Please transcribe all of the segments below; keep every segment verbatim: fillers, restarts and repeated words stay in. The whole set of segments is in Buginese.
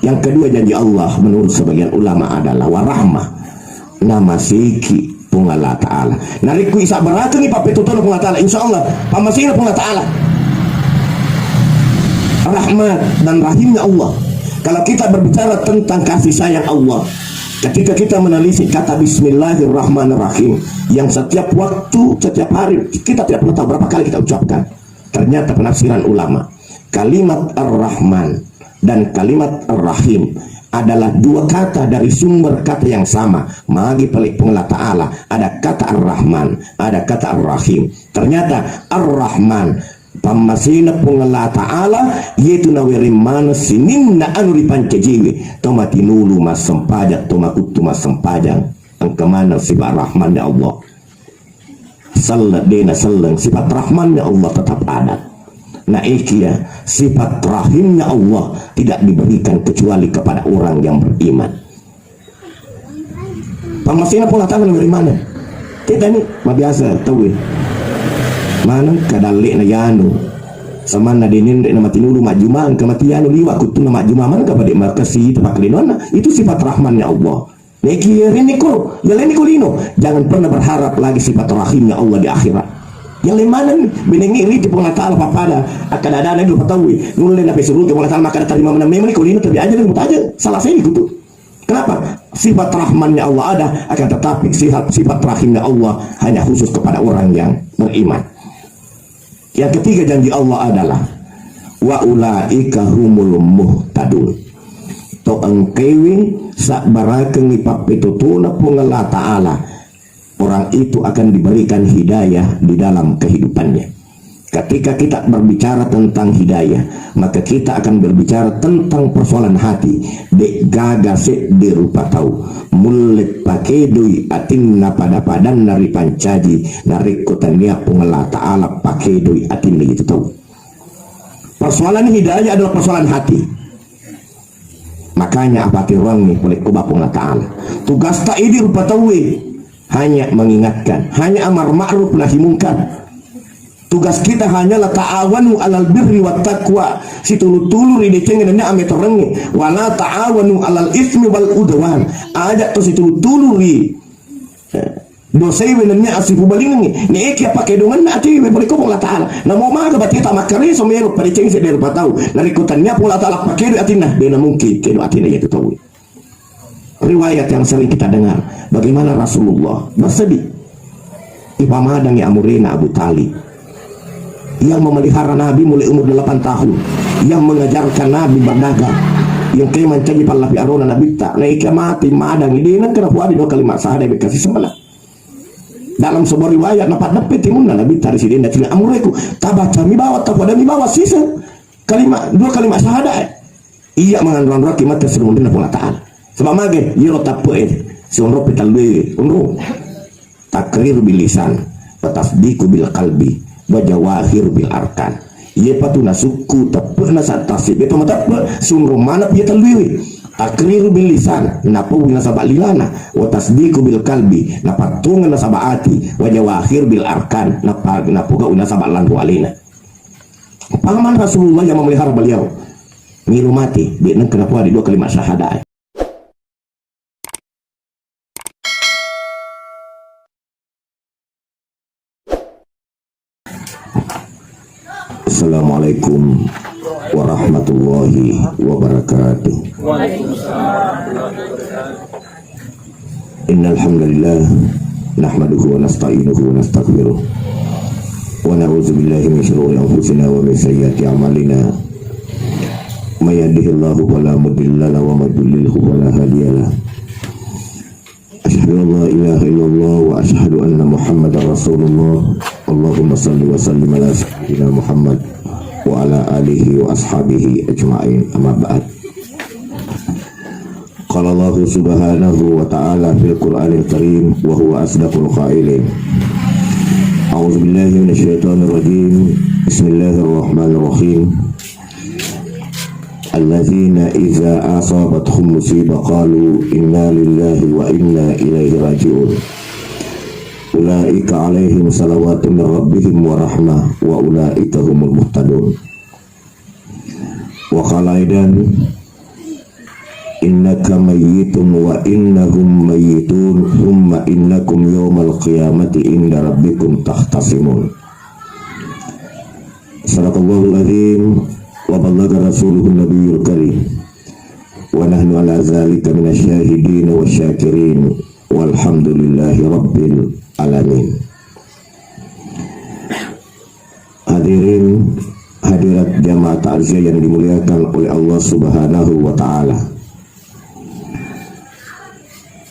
Yang kedua, janji Allah menurut sebagian ulama adalah warahmah, namaseki Puang Allah Ta'ala. Narekko isabbarakengngi pappetotona Puang Allah Ta'ala, insya Allah pammasena Puang Allah Ta'ala. Rahmat dan rahimnya Allah. Kalau kita berbicara tentang kasih sayang Allah, ketika kita menelisik kata Bismillahirrahmanirrahim, yang setiap waktu, setiap hari, kita tidak pernah tahu berapa kali kita ucapkan. Ternyata penafsiran ulama, kalimat Ar-Rahman dan kalimat Ar-Rahim adalah dua kata dari sumber kata yang sama. Magi pale Puang Allah Ta'ala, ada kata Ar-Rahman, ada kata Ar-Rahim. Ternyata Ar-Rahman, pammasena Puang Allah Ta'ala, iyetu nawereng maneng sininna anu ripancajiwi, to matinulu massempajang, to makuttu massempajang, engka maneng sifat Rahmannya Allah. Selleng, de naselleng, sifat Rahmannya Allah tetap ada. Naekia sifat rahimnya Allah tidak diberikan kecuali kepada orang yang beriman. Pammasena Puang Allah Ta'ala nawereng maneng. Tetani, mabiasa tauwe. Maneng kadallekna yanu. Samanna de nenre na matinulu majjuma, engka mati yanu liwa kuttunna majjuma, maneng ka pade makasi tepak linoanna. Itu sifat rahmannya Allah. Neki riniko, yaleni ko lino. Jangan pernah berharap lagi sifat rahimnya Allah di akhirat. Yaleng maneng, benengi riti Puang Allah Ta'ala pappada, akkada-adana dulu pataui. Nulle na pesuruke Puang Allah Ta'ala, maka terima menang memang ko lino, tapi aja dan aja. Salah saya gitu. Kenapa? Sifat rahmannya Allah ada, akan tetapi sifat, sifat rahimnya Allah hanya khusus kepada orang yang beriman. Yang ketiga, janji Allah adalah, "Wa ulaika humul muhtadun." To engkaiwi sabbarakengngi pappetotona Puang Allah Ta'ala, orang itu akan diberikan hidayah di dalam kehidupannya. Ketika kita berbicara tentang hidayah, maka kita akan berbicara tentang persoalan hati. De gaga sedde rupa tau mulle pakedoi atinna pada-padanna ripancaji, narekko tania Puang Allah Ta'ala pakedoi atinna itu tau. Persoalan hidayah adalah persoalan hati. Makanya apa tiruangngi pole ko Puang Allah Ta'ala. Tugasta idi rupa tauwe hanya mengingatkan, hanya amar ma'ruf nahi mungkar. Tugas kita hanyalah ta'awanu alal birri wat taqwa. Situlu-tulu ri deceng nennia ametorengnge. Wala ta'awanu alal ismi wal udwan. Aja to situlu-tulu ri, eh, dosaiwe nennia asipubalingengnge. Neekia pakedongenna atiwe pole ko Allah Ta'ala. Namo maga bateta makkareso melo padeceng sedde rupa tau. Narekko tania Puang Allah Ta'ala pakedo atinna, de namungkin kedo atinna yatu tauwe. Riwayat yang sering kita dengar, bagaimana Rasulullah bersedih. Ipamadangi amurena Abu Talib yang memelihara Nabi mulai umur delapan tahun, yang mengajarkan Nabi berdagang, yang ke mancaji pallapi arona Nabitta. Naika mati madangi, de nengka napuadi dua kalimat syahadat bekasi sembala. Dalam sebuah riwayat, napaddeppe timunna Nabitta ri sidenda, "Amuraiku, tabacami bawa, tapadami bawa sisa kalimat, dua kalimat syahadat." Iya manganro-anroki mate sirumunrinna Puang Allah Ta'ala. Sebab mage, iyaro tappe e, sionropi tallue, onro. Takriru bil lisan, wa tasdiku bil qalbi, wa jawahiru bil arkan. Iye patu nasukku teppe na sa tasik beto mateppe, sunro manap iya tallue. Takriru bil lisan, napaui nasaba lilana, wa tasdiku bil qalbi, napattunga nasaba ati, wa jawahiru bil arkan, napa-, napogau nasaba lanru alena. Paman Rasulullah yang memelihara beliau. Ngilu mati, de nengka napuadi dua kalimat syahadat. Assalamualaikum warahmatullahi wabarakatuh. إن الحمد لله نحمده ونستعينه ونستغفره ونعوذ بالله من شرور أنفسنا ومن سيئات أعمالنا. من يهده الله فلا مضل له ومن يضلله فلا هادي له. أشهد أن لا إله إلا الله وأشهد أن محمدا رسول الله. اللهم صل وسلم على سيدنا محمد وعلى آله وأصحابه أجمعين. أما بعد. قال الله سبحانه وتعالى في القرآن الكريم وهو أصدق القائلين. أعوذ بالله من الشيطان الرجيم. بسم الله الرحمن الرحيم. الذين إذا أصابتهم مصيبة قالوا إنا لله وإنا إليه راجعون. أولئك عليهم صلوات من ربهم ورحمة وأولئك هم المهتدون. وقال أيضا: إنك ميت وإنهم ميتون ثم إنكم يوم القيامة عند ربكم تختصمون. صدق الله العظيم وبلغ رسوله النبي الكريم ونحن على ذلك من الشاهدين والشاكرين والحمد لله رب العالمين. Hadirin hadirat jamaah takziah yang dimuliakan oleh Allah Subhanahu wa Ta'ala.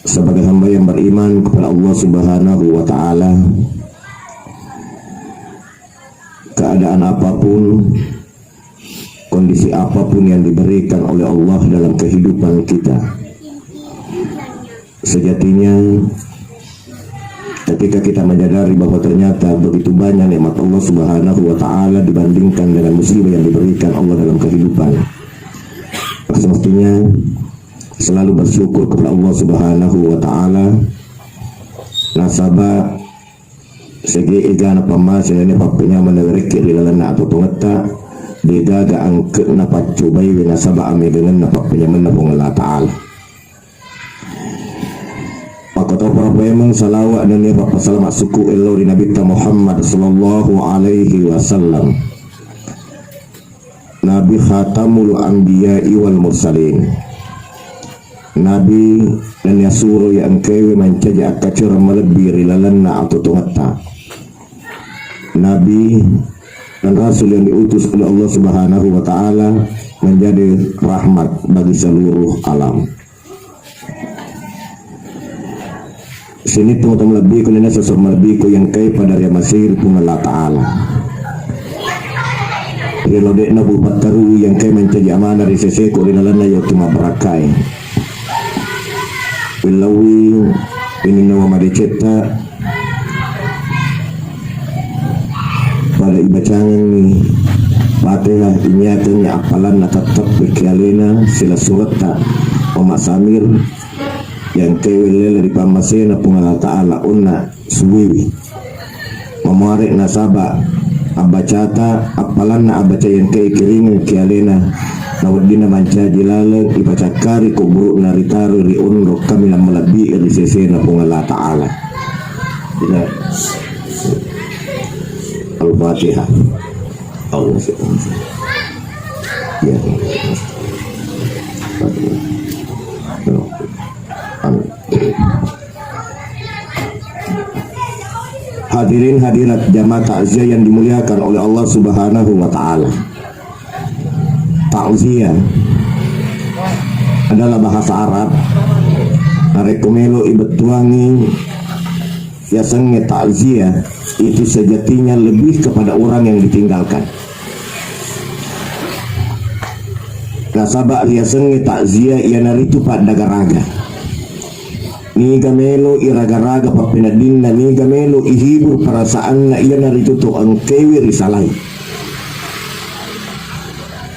Sebagai hamba yang beriman kepada Allah Subhanahu wa Ta'ala, keadaan apapun, kondisi apapun yang diberikan oleh Allah dalam kehidupan kita, sejatinya, ketika kita menyadari bahwa ternyata begitu banyak nikmat Allah Subhanahu wa Ta'ala dibandingkan dengan musibah yang diberikan Allah dalam kehidupan, semestinya selalu bersyukur kepada Allah Subhanahu wa Ta'ala. Nasaba segi egana pammase nennia pappenyameng nawerekki ri lalenna atotongetta, degaga angke'na paccobaiwi nasaba amegangenna pappenyamenna Puang Allah Ta'ala. Makkotoparo paimeng salawa nennia pappasalama sukku ello ri Nabitta Muhammad sallallahu alaihi wasallam. Nabi Khatamul Anbiya'i wal Mursalin. Nabi nennia suroi engkaewe mancaji akkacereng malebbi ri lalenna atotongetta. Nabi dan Rasul yang diutus oleh Allah Subhanahu wa Ta'ala menjadi rahmat bagi seluruh alam. Sininna tau malebbiku nennia sosok malebbiku yang engkae pada riamasei ri Puang Allah Ta'ala. Ri lalenna bupatteru yang engkae mancaji amanah ri seseku ri lalenna yaitu mabbarakkai. Willauwi ininnawa madecetta pada ibacangengngi Fatihah, imiakengngi appalanna tatteppe ki alena silessuretta Mama Samir yang engkae wellela ri pammasena Puang Allah Ta'ala onna suwiwi. Mamuare nasaba abbacata appalanna abbaca yang engkae kiringeng ki alena na weddinna mancaji laleng ipacakkari kuburu'na ritaro ri onrong kaminang malebbi ri sesena Puang Allah Ta'ala. Ila Al-Fatihah. Allah. Ya. Amin. Hadirin hadirat jamaah takziah yang dimuliakan oleh Allah Subhanahu wa Ta'ala. Takziah adalah bahasa Arab. Narekko melo ibettuangi yasengnge takziah, itu sejatinya lebih kepada orang yang ditinggalkan. Nasaba riasengnge takziah iyanaritu paddagaraga. Niga melo iraga-raga pappeneddinna, niga melo ihibur perasaanna, iyanaritu to engkaewe risalai.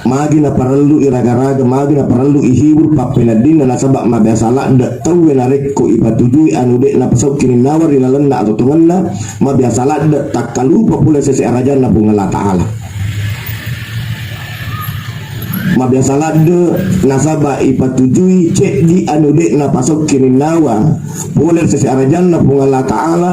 Magi naparellu iraga-raga, magi naparellu ihibur pappeneddinna, nasaba mabiasa ladde tauwe narekko ipatujui anu de napasau kininnawa ri lalenna atotongenna, mabiasa ladde takkalupa pole sese arajanna Puang Allah Ta'ala. Mabiasa ladde nasaba ipatujui ceddi anu de napasau kininnawa pole sese arajanna Puang Allah Ta'ala,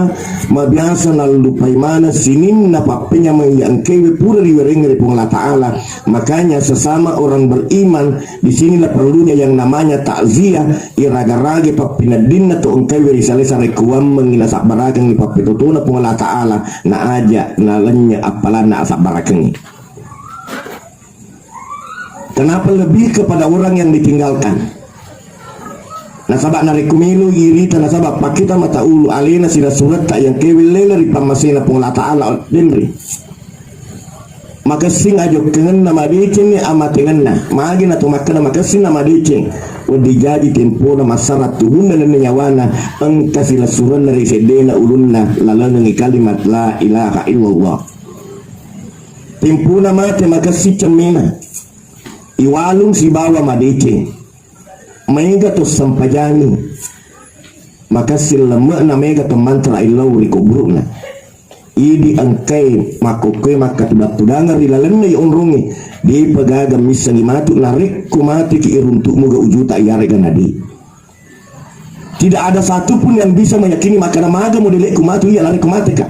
mabiasa nallupai maneng sininna pappenyameng iya engkaewe pura riwerengnge ri Puang Allah Ta'ala. Makanya sesama orang beriman, di sinilah perlunya yang namanya takziah, iraga-raga pappeneddinna to engkaewe risalai sarekkuammengngi nasabbarakengngi pappetotona Puang Allah Ta'ala, na aja nalennye appalanna asabbarakengngi. Kenapa lebih kepada orang yang ditinggalkan? Nasaba narekko melo irita nasaba pakkita mata ulu alena silessuretta yang engkaewe wellela ri pammasena Puang Allah Ta'ala denre. Makessing ajokkengenna madecenni amatengenna. Magi nato makkeda makessing na madeceng. Wedding jaji tempona massara tuhunna nennia nyawana engka silessurenna ri seddena ulunna lalengengngi kalimat la ilaha illallah. Tempuna mate makessing cemmena. Iwalung sibawa madeceng. Maega to sempajangi. Makessing lemme'na maega to mantra illau ri kuburu'na. Idi engkai makkokkoe makkatudang-tudangeng ri lalenna i onrongnge, depa gaga missengngi matu, narekko mateki iruntu'mu ga ujuta iyarega nade. Tidak ada satu pun yang bisa meyakini makkada maga modelekku matu iya narekko mateka.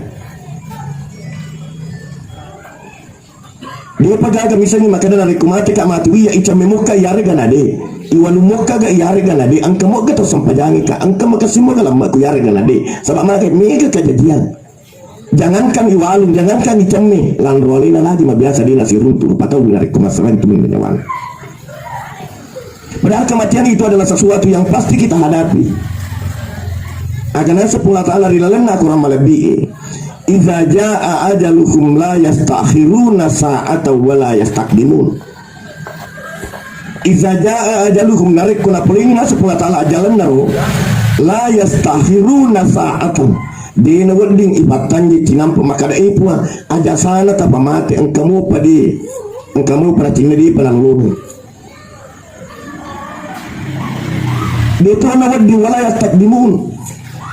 Depa gaga missengngi makkada narekko mateka matu iya, icemme mokka iyarega nade, iwanu mokka ga iyarega nade, engka mogga tau sempajangika, engka makessing moga lammakku iyarega nade, saba maga mega kajajiang. Jangankan iwalung, jangankan icemme, lanro alena lagi mabiasa dena siruntu rupa tau narekko massarang tu nyawana. Padahal kematian itu adalah sesuatu yang pasti kita hadapi. Aga naseng Puang Allah Ta'ala ri lalenna Quran malebbi'e, "Idza jaa ajaluhum la yastakhiruna sa'atan wa la yastaqdimun." Iza jaa ajaluhum, narekko napolengi naseng Puang Allah Ta'ala ajalennaro, la yastakhiruna sa'atan, de nawedding ipattanjeng cinampe makkada, "Eh Puang, aja sana tapamate, engka mopa de, engka mopa nacinna depa nalolongi." De to nawedding, wala yastaqdimun.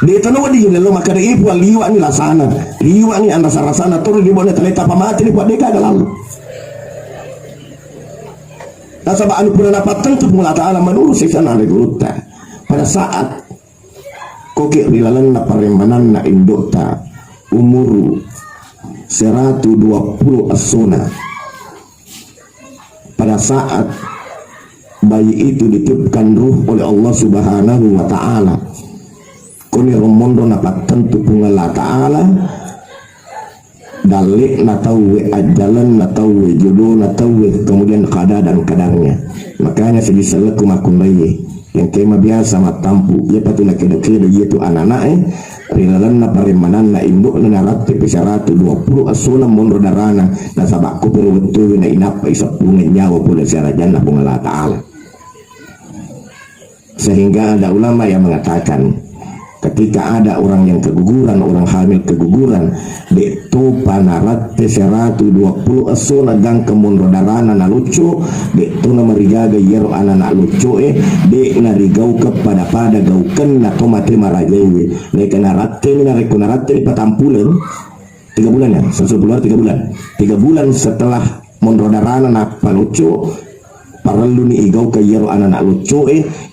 De to nawedding lelo makkada, "Eh Puang, liwa'ni lasana, liwa'ni anrasa-rasana, toro de bone tale tapamate ni Puang, de gaga lalo." Nasaba anu pura napattentu Puang Allah Ta'ala menurut siksa na gurutta. Pada saat koke ri lalenna paremmananna indo'ta umuru seratu dua puluh essona. Pada saat bayi itu ditiupkan ruh oleh Allah Subhanahu wa Ta'ala, koni romonro napattentu Puang Allah Ta'ala, dalle'na tauwe, ajjalenna tauwe, jodona tauwe, kemudian qada dan qadarnya. Makanya sebisa lekku makkunraiye, yang kema biasa mattampu, iya patu nakedo-kedo iya tu anana'e, ri lalenna paremmananna indo'na naratte pe seratu dua puluh essona monro darana, nasaba ko pero wettuwe na inappa iseppungeng nyawa pole siarajanna Puang Allah Ta'ala. Sehingga ada ulama yang mengatakan, ketika ada orang yang keguguran, orang hamil keguguran, de topa naratte seratu dua puluh essona gangka monro darana nalocco, de tona marigaga iyaro anana loccoe, de narigauka pada-pada gaukenna to mate marajaiwe. Naika naratteni, narekko naratteni patampuleng, tiga bulan ya, seratus dua puluh hari tiga bulan. Tiga bulan setelah monro darana nappa locco, parelluni igauka iyaro anana loccoe,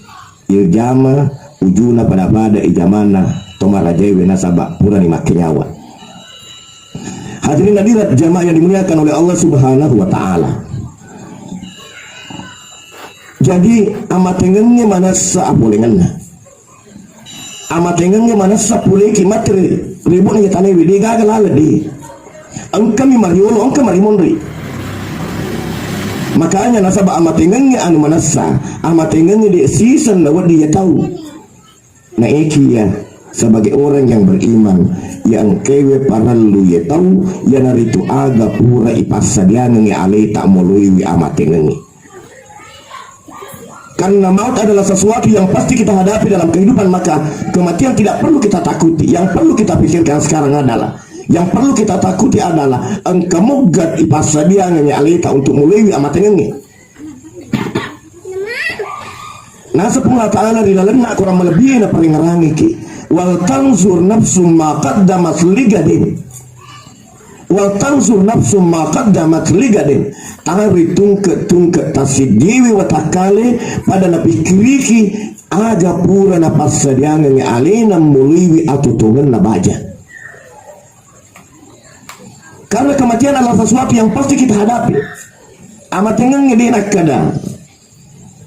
ijama ujuna pada-pada ijamanna to marajaiwe nasaba purani makkenyawa. Hadirin hadirat jamaah yang dimuliakan oleh Allah Subhanahu wa Ta'ala. Jadi, amatengengnge manessa apolengenna. Amatengengnge manessa puleki mate ri, ri bone tanawe, de gaga laleng, de. Engkami mariolo, engka marimonri. Makanya nasaba amatengengnge anu manessa, amatengengnge de siseng nawedding iya tau. Naekiya sebagai orang yang beriman, iya engkewe parellu iya tau, iyanaritu aga pura ipassadiangengngi aleta moloiwi amatengengnge. Karena maut adalah sesuatu yang pasti kita hadapi dalam kehidupan, maka kematian tidak perlu kita takuti. Yang perlu kita pikirkan sekarang adalah, yang perlu kita takuti adalah engka mogga ipassadiangengngi aleta untuk moloiwi amatengengnge. Naseng Puang Allah Ta'ala ri lalenna Quran malebbi'e naparingerangiki, "Wal tanzur nafsum ma qaddamat ligadin." "Wal tanzur nafsum ma qaddamat ligadin." Tang ritungke-tungke tassiddiwi watakkale pada napikkiriki aga pura napassadiangengngi alena moloiwi atutongenna baja. Karena kematian adalah sesuatu yang pasti kita hadapi. Amatengengnge de nakkada,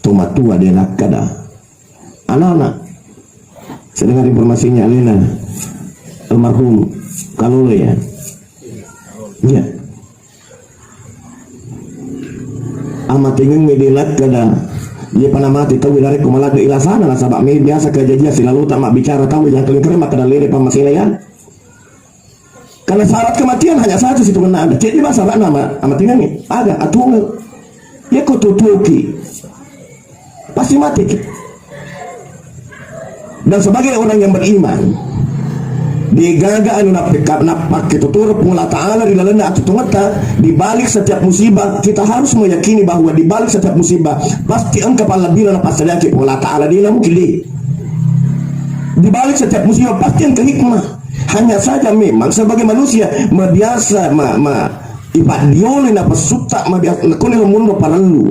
tomatua de nakkada, anana. Saya dengar informasinya alena almarhum Kalolo ya. Iya. Amatengengnge de nakkada, iya pana mate tau narekko maladde ilasana nasaba me biasa kejadian silalota mabbicara tau yang kelingkere makkada lere pammasena ya. Karena syarat kematian hanya satu situngenna ada. Ceddi bang syaratna ama-, amatengengnge. Aga, atungeng. Iya ko tutuki. Pasti mateki. Dan sebagai orang yang beriman, degaga anu nappeka-, nappakke totoro Puang Allah Ta'ala ri lalenna atutungetta, di balik setiap musibah, kita harus meyakini bahwa di balik setiap musibah, pasti engka pallebbirenna napassadiaki Puang Allah Ta'ala, de na mungkin de. Di balik setiap musibah, pasti engka hikmah. Hanya saja memang sebagai manusia mabiasa ma, ma ipaddiole napessutta mabiasa nakone lo munro parellu.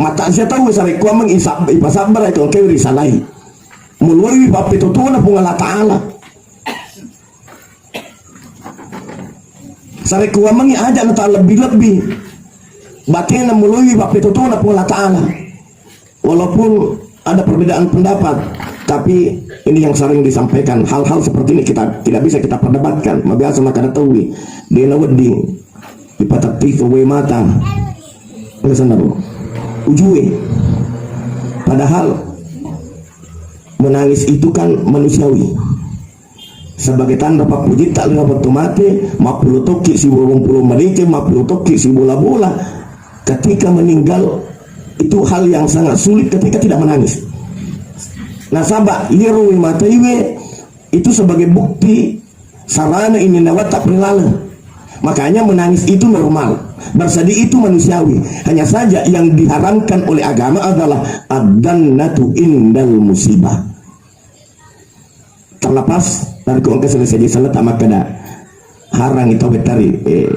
Mata sia tau sarekkuameng isab, ipasabbara itu engke risalai. Muloi pappetotona Puang Allah Ta'ala. Sarekkuameng aja nata lebbi-lebbi. Batena muloi pappetotona Puang Allah Ta'ala. Walaupun ada perbedaan pendapat, tapi ini yang sering disampaikan. Hal-hal seperti ini kita tidak bisa kita perdebatkan. Mabiasa maka ada tahu, dena wedding. Ipateppiko wae mata. Biasa naro. Ujue. Padahal menangis itu kan manusiawi. Sebagai tanda pappujitta lima wettu mate, mappulo tokki siwulluppulo madeceng, mappulo tokki sibola-bola. Ketika meninggal, itu hal yang sangat sulit ketika tidak menangis. Nasaba iyaro wae mataiwe itu sebagai bukti sarana ini nawatta prilala. Makanya menangis itu normal. Bersedih itu manusiawi. Hanya saja yang diharamkan oleh agama adalah ad-dannatu indal musibah. Terlepas dari ko engka selesai di sana tak makkeda harang itu betari, eh,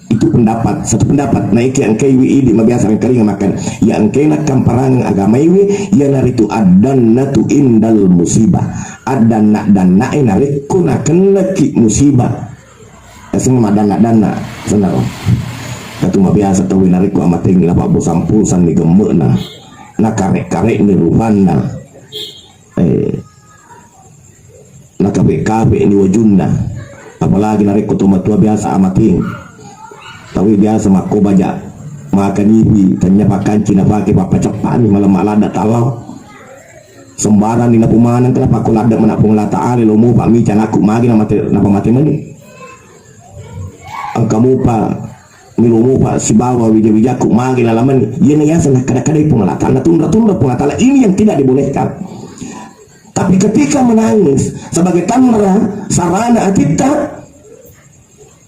itu pendapat, satu pendapat. Naiki engkai wi idi mabiasa engkalinga makan. Ya engkaina kamparangan agama iwi, ya naritu ad-dannatu indal musibah. Ad-danna-danna e narekko nakennaki musibah. Asing madanna-danna, senaro. Katu mabiasa tau narekko amatengi lapabbosan-bosan ni gemme'na. Nakare-kare ni rupanna. Eh, nakape-kape ni wajunna. Apalagi narekko to matua biasa amating. Tapi biasa makko baja makanipi tanya pakanci napake pappacappani malam malada talau. Sembarang ni napumaneng kenapa ko ladde mana Puang Allah Ta'ala lo mupa mica nakku magi na mate napa mate mani. Engka mupa milo mupa sibawa wija-wijaku magi na lamani. Iya na yasa na kada-kada Puang Allah Ta'ala tunda-tunda Puang Allah Ta'ala ini yang tidak dibolehkan. Tapi ketika menangis sebagai tanda sarana atitta,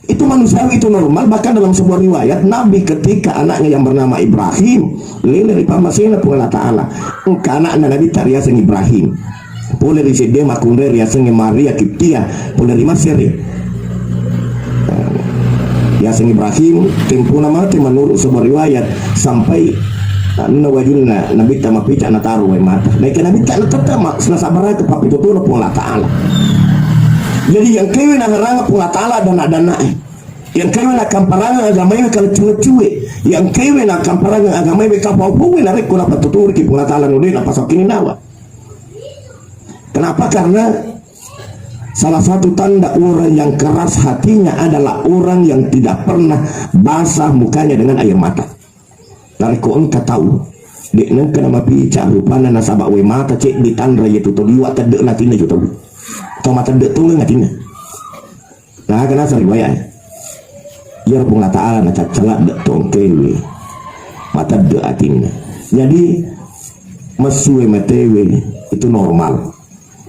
itu manusiawi, itu normal. Bahkan dalam sebuah riwayat, Nabi ketika anaknya yang bernama Ibrahim lele ri pammasena Puang Allah Ta'ala, engka anakna Nabi tariaseng Ibrahim. Pole ri sedde makunre riaseng Maria Kiptia, pole ri Mesir. Yaseng Ibrahim, tempona mate menurut sebuah riwayat, sampai anunna wajunna Nabitta mapica nataro wae mata. Naika Nabitta natetta ma-, nasabbarake pappitotona Puang Allah Ta'ala. Jadi yang kewe naharanga Puang Allah Ta'ala dana-dana e. Yang kewe nakamparanga agama ini kalau cuwe-cuwe. Yang kewe nakamparanga agama ini kapau-pau narekko napatuturiki Puang Allah Ta'ala node napasakkini nawa. Kenapa? Karena salah satu tanda orang yang keras hatinya adalah orang yang tidak pernah basah mukanya dengan air mata. Narekko engka tau, de' nengka namapica rupanna nasaba wae mata ceddi tanra yetu to liwa tedde' natinna ju tau. Tau matedde' tongeng atinna. Nah, kena riwayat. Iyaro Puang Allah Ta'ala nacaccala de' tongkewe. Matedde' atinna. Jadi, mesue matewe itu normal.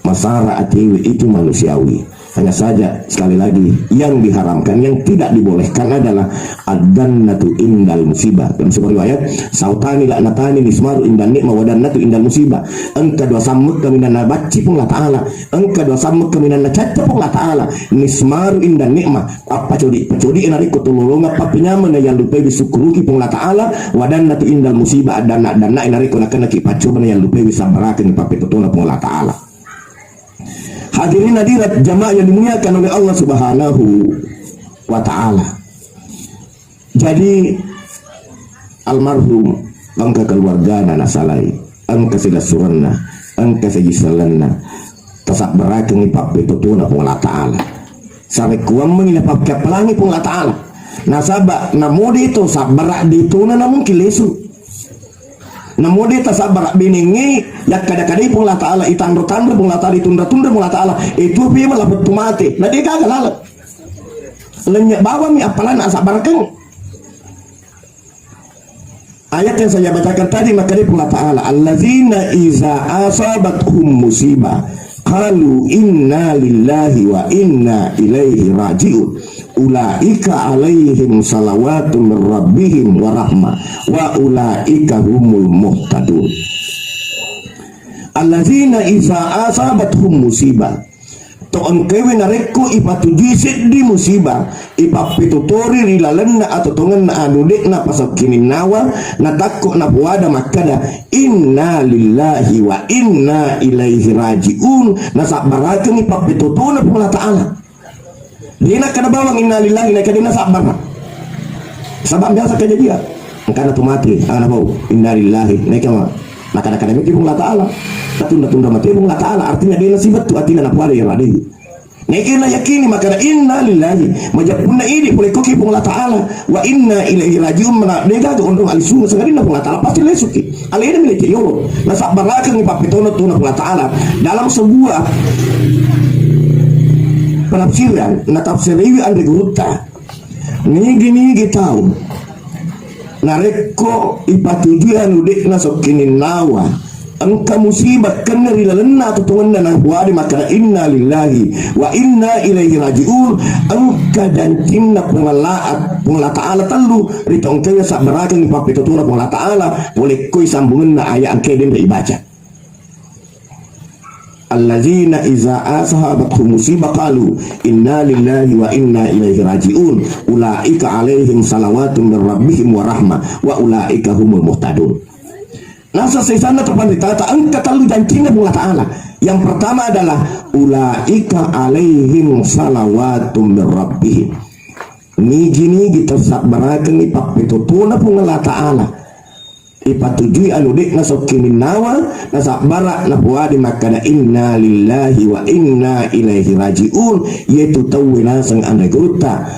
Masara atewe itu manusiawi. Hanya saja, sekali lagi, yang diharamkan, yang tidak dibolehkan adalah ad-dannatu indal musibah. Dalam sebuah riwayat, sautani laknatani nismaru indan nikmah wa dannatu indal musibah. Engka dua sammekka minanna bacci Puang Allah Ta'ala. Engka dua sammekka minanna cacca Puang Allah Ta'ala. Nismaru indan nikmah. Appacodi-pacodi narekko tulolongang pappenyameng na yallupai disukkuruki Puang Allah Ta'ala. Wa dannatu indal musibah. Danna-danna narekko nakennaki paccoba na yallupai sabbarakeng pappetotona Puang Allah Ta'ala. Hadirin hadirat jamaah yang dimuliakan oleh Allah Subhanahu wa Ta'ala. Jadi, almarhum engka keluargana nasalai, engka silassurenna, engka sigissellenna, tasabbarakengngi pappetotona Puang Allah Ta'ala. Sarekkuammengngi napakkappalangi Puang Allah Ta'ala. Nasaba namode to sabbara detona namungkin lesu. Namode tasabbara benengnge yakkada-kadai Puang Allah Ta'ala, itanro-tanro Puang Allah Ta'ala, itundra-tundra Puang Allah Ta'ala, itu pima lapettu mate, na degaga laleng. Lennye bawammi appalanna asabbarakeng. Ayat yang saya bacakan tadi, maka dia Puang Allah Ta'ala, "Allazina iza asabathum musibah, qalu inna lillahi wa inna ilaihi raji'un. Ulaika alaihim salawatu min rabbihim wa rahmah, wa ulaika humul muhtadun." Allazina iza asabathum musibah. To engkaewe narekko ipatujui seddi musibah, ipappetotori ri lalenna atotongenna anu de'na pasokkininnawa, natakko napoada makkada, "Inna lillahi wa inna ilaihi raji'un," nasabbarakengngi pappetotona Puang Allah Ta'ala. Dena kada bawang inna lillahi, naika dena sabbara. Sabab biasa kejadian. Engkana tu mati, ana bau, "Inna lillahi," naika ma. Nakada-kada miki Puang Allah Ta'ala. Tatunda-tunda mati Puang Allah Ta'ala, artinya dena sibettu atina napoada iyaro adewe. Naiki nayakini makkada, "Inna lillahi," majeppunna idi pole koki Puang Allah Ta'ala, "wa inna ilaihi raji'un," mana degaga onrong alisuna sangadinna Puang Allah Ta'ala pasti lesuki. Alena milete yolo. Nasabbarakengngi pappetono tuna Puang Allah Ta'ala. Dalam sebuah penafsiran, natafsiriwi anre gurutta. Nigi-nigi tau narekko ipatujui anu de'na sokkininnawa, engka musibah kenna ri lalenna atotongenna, napoada makkada, "Inna lillahi wa inna ilaihi raji'un," engka jancinna Puang Allah, Puang Allah Ta'ala tellu ri tongkengnge sabbarakengngi pappetotona Puang Allah Ta'ala, pole koi sambungenna ayat engkae denre ibaca. Allazina iza asahabathum musibah qalu inna lillahi wa inna ilaihi raji'un. Ulaika alaihim salawatun min rabbihim wa rahmah wa ulaika humul muhtadun. Nasa sesana tapanritata engka tellu jancinna Puang Allah Ta'ala. Yang pertama adalah ulaika alaihim salawatun min rabbihim. Nigi-nigi tassabbarakengngi pappetotona Puang Allah Ta'ala. Ipatujui anu de'na sokkininnawa, nasabbara, napoada makkada, "Inna lillahi wa inna ilaihi raji'un," iyetu tauwe naseng anre gurutta.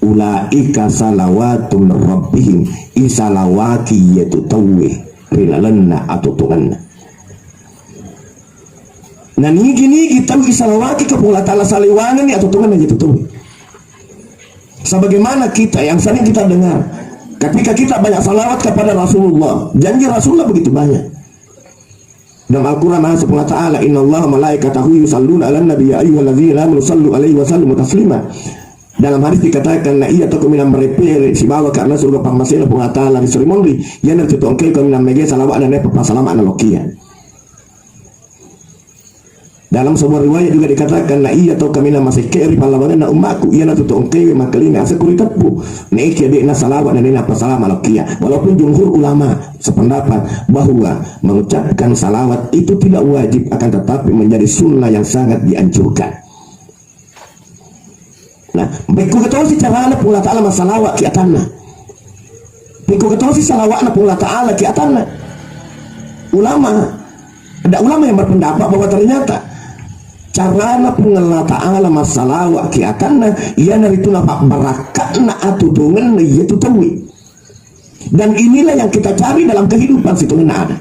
Ulaika salawatun min rabbihim, isalawaki iyetu tauwe ri lalenna atotongenna. Nanigi-nigi tau isalawaki ka Puang Allah Ta'ala, salewangenni atotongenna iyetu tauwe. Sebagaimana kita yang sering kita dengar, ketika kita banyak salawat kepada Rasulullah, janji Rasulullah begitu banyak. Dalam Al-Quran, Maha Suci Allah Ta'ala, "Innallaha malaikatahu yusalluna ala nabi, ya ayyuhalladzina amanu sallu alaihi wa sallimu taslima." Dalam hadis dikatakan, na iya to kaminang merepere sibawa karena surga pammasena Puang Allah Ta'ala di suri monri, yana tu tongke kaminang mege salawat dan nepa pasalama na lokia. Dalam sebuah riwayat juga dikatakan, na iya to kaminang masekke ri pallawangenna ummaku, iyanatu to engkaewe makkalinga aseng kuriteppu. Naekia de'na salawat na de'na pasalama lokkia. Walaupun jumhur ulama sependapat bahwa mengucapkan salawat itu tidak wajib, akan tetapi menjadi sunnah yang sangat dianjurkan. Nah, bekku ketosi carana Puang Allah Ta'ala masalawat ki atanna. Bekku ketosi salawatna Puang Allah Ta'ala ki atanna. Ulama, ada ulama yang berpendapat bahwa ternyata carana Puang Allah Ta'ala masalawat ki atanna, iyanaritu napabbarakatna atutungenna iyatu tauwe. Dan inilah yang kita cari dalam kehidupan situngenna ada.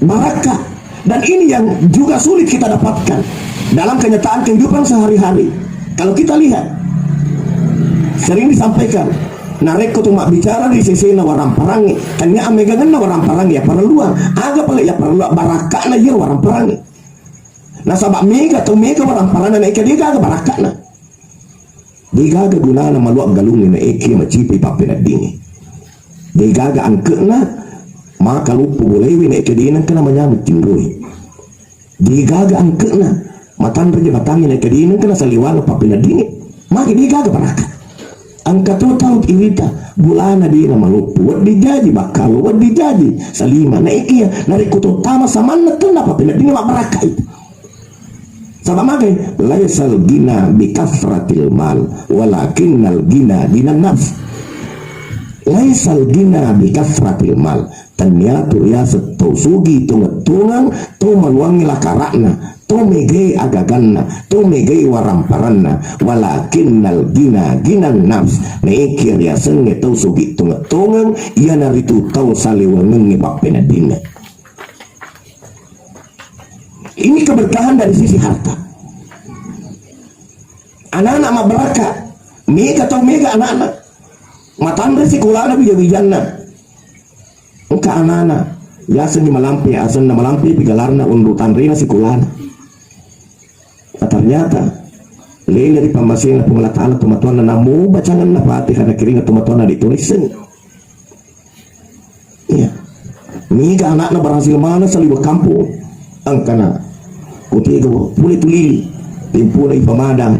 Barakah. Dan ini yang juga sulit kita dapatkan dalam kenyataan kehidupan sehari-hari. Kalau kita lihat, sering disampaikan, narekko tu mabbicara di sesena waramparangnge, tania amegangenna waramparangnge ya parelluang. Aga pale ya parelluang barakakna iya waramparangnge. Nasaba mega tau mega waramparanna naika degaga barakakna. Degaga gunana maluak galungnge naekia macipi pappeneddingnge. Degaga angke'na maka luppu bolewe naekia denengkana manyameng tinroe. Degaga angke'na matanre jabatangnge naekia denengkana saliwangeng pappeneddingnge. Magi degaga baraka. Engka to tau irita bulana dena maloppo, wedding jaji bakkawa, wedding jaji salima. Naekia narekko to tama samanna tenna pappeneddingnge mabbarakkai. Saba magai, laisal gina bi kasratil mal, walakinnal gina ginan nafs. Laisal gina bi kasratil mal. Tanniatu riaseng tau sugi tongeng-tongeng, tau maluangngi lakarakna, tau megai agaganna, tau megai waramparanna, walakinnal gina ginan nafs. Naekia riasengnge tau sugi tongeng-tongeng, iyanaritu tau salewangengnge pappeneddinna. Ini keberkahan dari sisi harta. Anak-anak mabbarakka, mega tau mega anak-anak. Matanre sikolana wija-wijanna. Engka anak-anak, biasa ni malampe, asenna malampe, pigalarna unru tanrena sikolana. Nah, ternyata lele ri pammasena Puang Allah Ta'ala tomatoanna, namo bacangenna Fatihah nakiringa tomatoanna di tuliseng. Iya. Niga anakna berhasil mana saliwa kampung. Engkana Ko tega pole tulili, tempona ipamadang.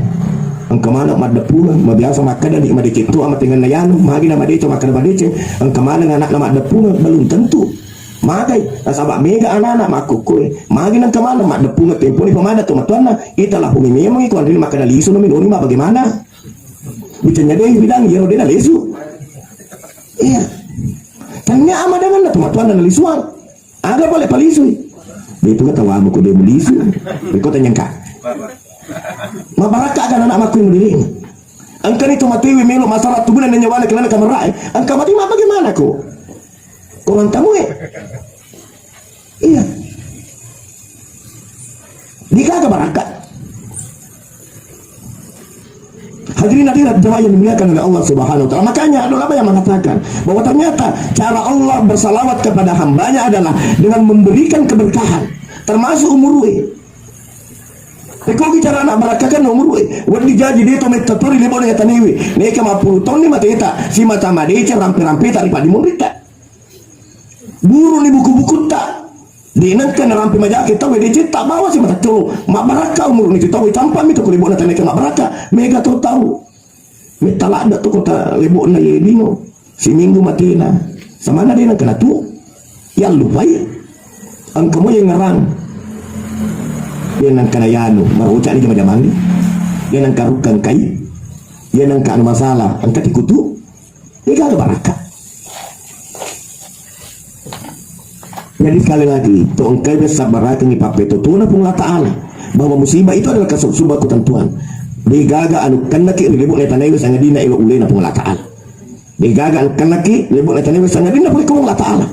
Engka maneng maddeppungeng, mabiasa makkeda ni madeceng to amatengenna yanu, magi na madeceng makkeda madeceng, engka maneng anakna maddeppungeng, belum tentu. Magai, nasaba mega anak-anak makkukkoe, magi nengka maneng maddeppungeng tempona ipamadang to matuanna, ita lapuni memang iko anrena makkeda lisu no minoni ma bagaimana? Bicanya deh bidang, iyaro deh nalesu. Iya. Tanya amadangan na to matuanna nalisuang. Aga pale palisui. Betu kata wamu ko de mulisu. Beko tanyangka. Mabarakka aga anak makku muliring. Engka ni to matewi melo masalah tuguna nanya wala kelana kamerae. Engka mati ma bagaimana ko? Orang tamu eh. Iya. Di kagak barakka. Hadirin hadirat jemaah yang dimuliakan oleh Allah Subhanahu wa Ta'ala. Makanya ada ulama yang mengatakan bahwa ternyata cara Allah bersalawat kepada hambanya adalah dengan memberikan keberkahan, termasuk umurue. Pekko bicara anak barakkakan umurue, wedding jaji de to metta tori lebona ya tanewe. Neka mapuru tonni mateta, si mata madece rampe-rampe taripa di murita. Guru ni buku-bukutta. De nengka narampe majake tau, de cetta bawa si mataccolo. Mabbarakka umuruni tu tau, campami to ko lebokna taneka mabbarakka. Mega to tau. Metta ladda to kota lebokna ye lino. Siminggu matena. Samana de nengka natu. Yallupai. Engka mo ye ngerang. Ye nengka na yanu, maroca ni jama-jamang ni. Ye nengka rukkang kai. Ye nengka anu masalah, engka tikutu. Degaga barakka. Jadi sekali lagi, to engkai bessa barakengi pappetotona Puang Allah Ta'ala bahwa musibah itu adalah kasubsuba ketentuan. Degaga anu kennaki ri lebokna tanaewe sangadinna elo ulena Puang Allah Ta'ala. Degaga anu kennaki ri lebokna tanaewe sangadinna pole Puang Allah Ta'ala.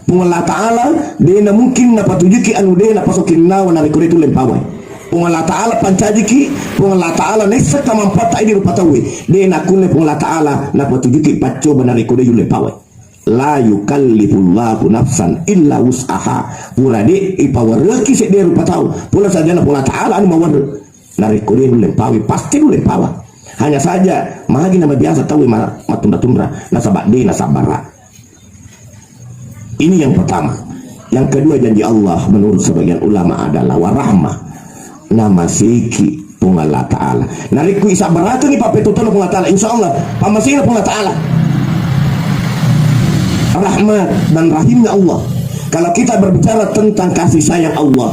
Puang Allah Ta'ala dena mungkin napatujuki anu de napasokinnawa narekko de tulle pawai. Puang Allah Ta'ala pancajiki, Puang Allah Ta'ala naisseng kamampatta idi rupa tauwe. De nakkunna Puang Allah Ta'ala napatujuki paccoba narekko de yulle pawai. La yukallifullahu nafsan illa wus'aha. Pura de ipawareki sedde rupa tau. Pura sajana Puang Allah Ta'ala anu mawarre. Narekko de nulle pawai, pasti nulle pawa. Hanya saja, magi na mabiasa tauwe ma-, matunda-tunda, nasaba de nasabbara. Ini yang pertama. Yang kedua, janji Allah menurut sebagian ulama adalah warahmah. Namaseki Puang Allah Ta'ala. Narekko isabbarakengi pappetotona Puang Allah Ta'ala, insya Allah, pamasena Puang Allah Ta'ala. Rahmat dan rahimnya Allah. Kalau kita berbicara tentang kasih sayang Allah,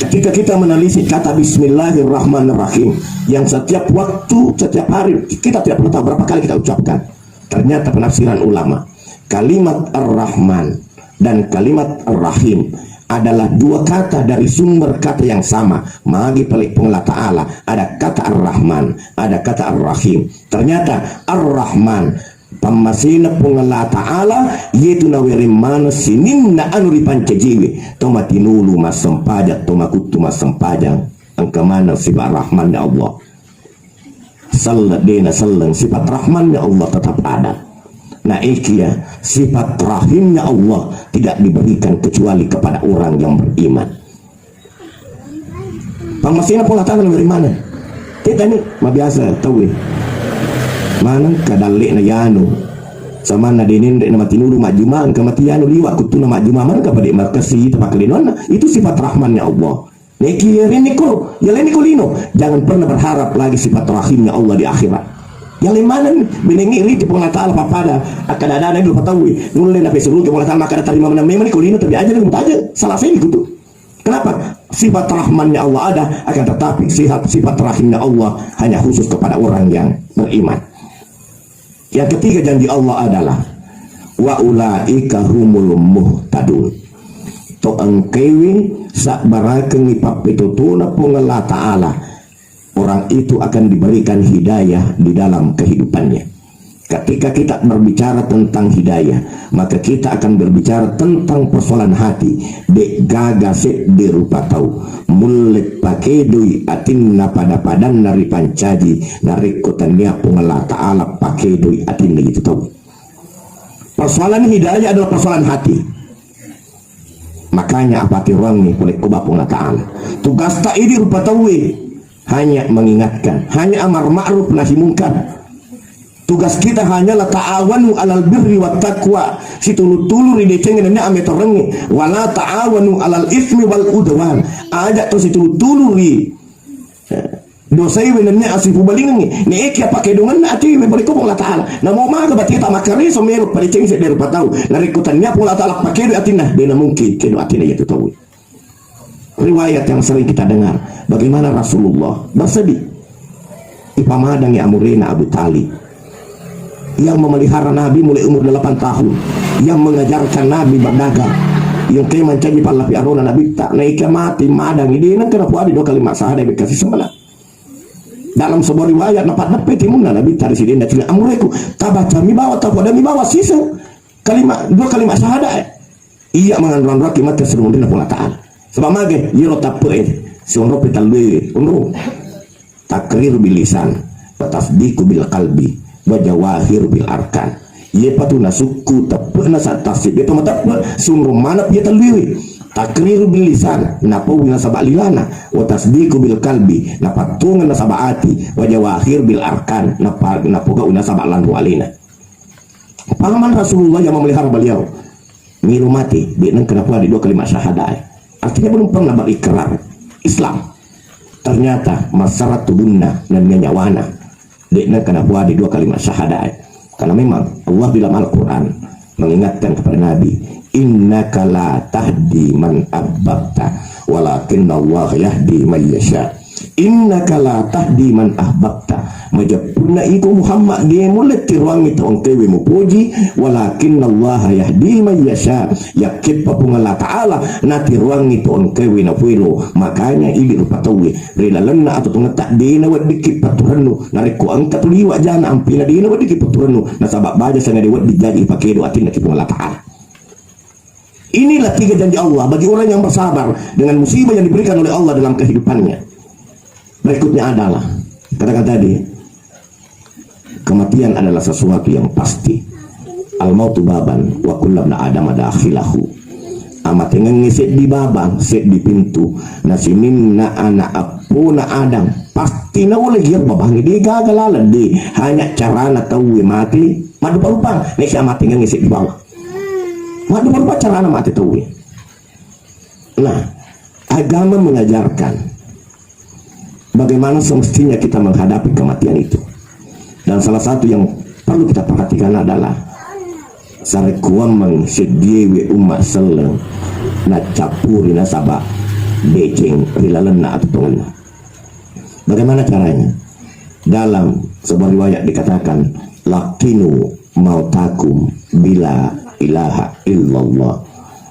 ketika kita menelisik kata Bismillahirrahmanirrahim, yang setiap waktu, setiap hari, kita tidak pernah tahu berapa kali kita ucapkan. Ternyata penafsiran ulama, kalimat Ar-Rahman dan kalimat Ar-Rahim adalah dua kata dari sumber kata yang sama. Magi pale Puang Allah Ta'ala, ada kata Ar-Rahman, ada kata Ar-Rahim. Ternyata Ar-Rahman, pammasena Puang Allah Ta'ala, iyetu nawereng maneng sininna anu ripancajiwi, to matinulu massempajang, to makuttu massempajang, engka maneng sifat Rahmanna Allah. Selleng, dena selleng, sifat Rahmannya Allah tetap ada. Nah, ikia sifat rahimnya Allah tidak diberikan kecuali kepada orang yang beriman. Pammasena Puang Allah Ta'ala beriman. Kita ni mabiasa tahu. Maneng kadallekna yanu. Samanna denenre na matinulu majjuma, engka mati yanu liwa kuttuna majjuma, maneng ka pade markasi tapakkalinonna. Itu sifat rahmannya Allah. Neki yarenni ko, yalenni ko lino. Jangan pernah berharap lagi sifat rahimnya Allah di akhirat. Yaleng maneng, menengi riti Puang Allah Ta'ala pappada, akkada-ada dulu patawi, nulle na pesuruh ke Puang Allah Ta'ala, maka tarima menang memang ko lino, tapi aja dulu aja, salah saya gitu. Kenapa? Sifat rahmannya Allah ada, akan tetapi sifat, sifat rahimnya Allah hanya khusus kepada orang yang beriman. Yang ketiga, janji Allah adalah, "Wa ulaika humul muhtadun." To engkaiwi sabbarakengi pappetotona Puang Allah Ta'ala, orang itu akan diberikan hidayah di dalam kehidupannya. Ketika kita berbicara tentang hidayah, maka kita akan berbicara tentang persoalan hati. De gaga sedde rupa tau mulle pakedoi atinna pada-padanna ripancaji narekko tania Puang Allah Ta'ala pakedoi atinna itu tau. Persoalan hidayah adalah persoalan hati. Makanya apa tiruangi pole ko Puang Allah Ta'ala. Tugasta idi rupa tauwe hanya mengingatkan, hanya amar ma'ruf nahi mungkar. Tugas kita hanyalah ta'awanu alal birri wat taqwa. Situlu-tulu ri deceng nennia ametorengnge. Wala ta'awanu alal ismi wal udwan. Aja to situlu-tulu ri, eh, dosaiwe nennia asipubalingengngi. Neekia pakedongenna atiwe barekko Puang Allah Ta'ala. Namo maga bateta makkareso melo padeceng sedde rupa tau. Narekko tannia Puang Allah Ta'ala pakedo atinna, dena mungkin kedo atinna yatu tauwe. Riwayat yang sering kita dengar, bagaimana Rasulullah bersedih. Ipamadangi amurena Abu Talib yang memelihara Nabi mulai umur delapan tahun, yang mengajarkan Nabi berdagang, yang ke mancaji pallapi arona Nabi tak naik mati madangi dia nang kena puadi dua kalimat syahadat dikasih semangat. Dalam sebuah riwayat, napat nepe timunna Nabi tadi sidenda cina amureku, tabacami bawa, tapadami bawa sisu kalimat, dua kalimat syahadat, eh. Iya manganrang-raki mate serumunrina Puang Allah Ta'ala. Sebab mage, yero tappe, eh, seonro petallue, onro. Takriru bil lisan, wa tasdiqu bil qalbi, wa jawahiru bil arkan. Iye patu nasukku teppe na sa tasib, iye to mateppe, sunro manap iye tallue. Takriru bil lisan, napawi nasaba lilana, wa tasdiqu bil qalbi, napattungan nasaba ati, wa jawahir bil arkan, napa-, napogau nasaba lanru alena. Paman Rasulullah yang memelihara beliau. Milu mati, dia nang kena puadi dua kalimat syahadat. Artinya belum pernah berikrar Islam. Ternyata masarat tubuhna dan nyawana. Dia nang kena puadi dua kalimat syahadat. Karena memang Allah dalam Al-Quran mengingatkan kepada Nabi, "Innaka la tahdi man ahbabta, walakinnallaha yahdi man yasha." Innaka la tahdi man ahbabta. Majeppunna iko Muhammad, de mulle tiruangngi to engkewe mupoji, walakinnallaha yahdi man yasha. Yakkeppa Puang Allah Ta'ala natiruangngi to engkewe napuelo. Makanya ili rupa tauwe ri lalenna atuo tongetta de naweddikki paturennu. Narekko engka tu liwa jana ampina de naweddikki paturennu. Nasaba baja sanga de wedding jaji ipakedo atinna ki Puang Allah Ta'ala. Inilah tiga janji Allah bagi orang yang bersabar dengan musibah yang diberikan oleh Allah dalam kehidupannya. Berikutnya adalah, katakan tadi, kematian adalah sesuatu yang pasti. Al mautu baban wa kullu ibni Adam dakhilahu. Amatengengnge seddi babang, seddi pintu, na sininna ana appona Adam pasti naulai iyaro babangnge, de gaga laleng, de, hanya carana tauwe mate maddupa-rupa, nesi amatengengnge seddi babang. Maddupa-rupa carana mate tauwe. Nah, agama mengajarkan bagaimana semestinya kita menghadapi kematian itu. Dan salah satu yang perlu kita perhatikan adalah sarekkuammeng seddiewe umma selleng naccappuri nasaba deceng ri lalenna atuo tongenna. Bagaimana caranya? Dalam sebuah riwayat dikatakan, "Laqinu mautakum bila ilaha illallah."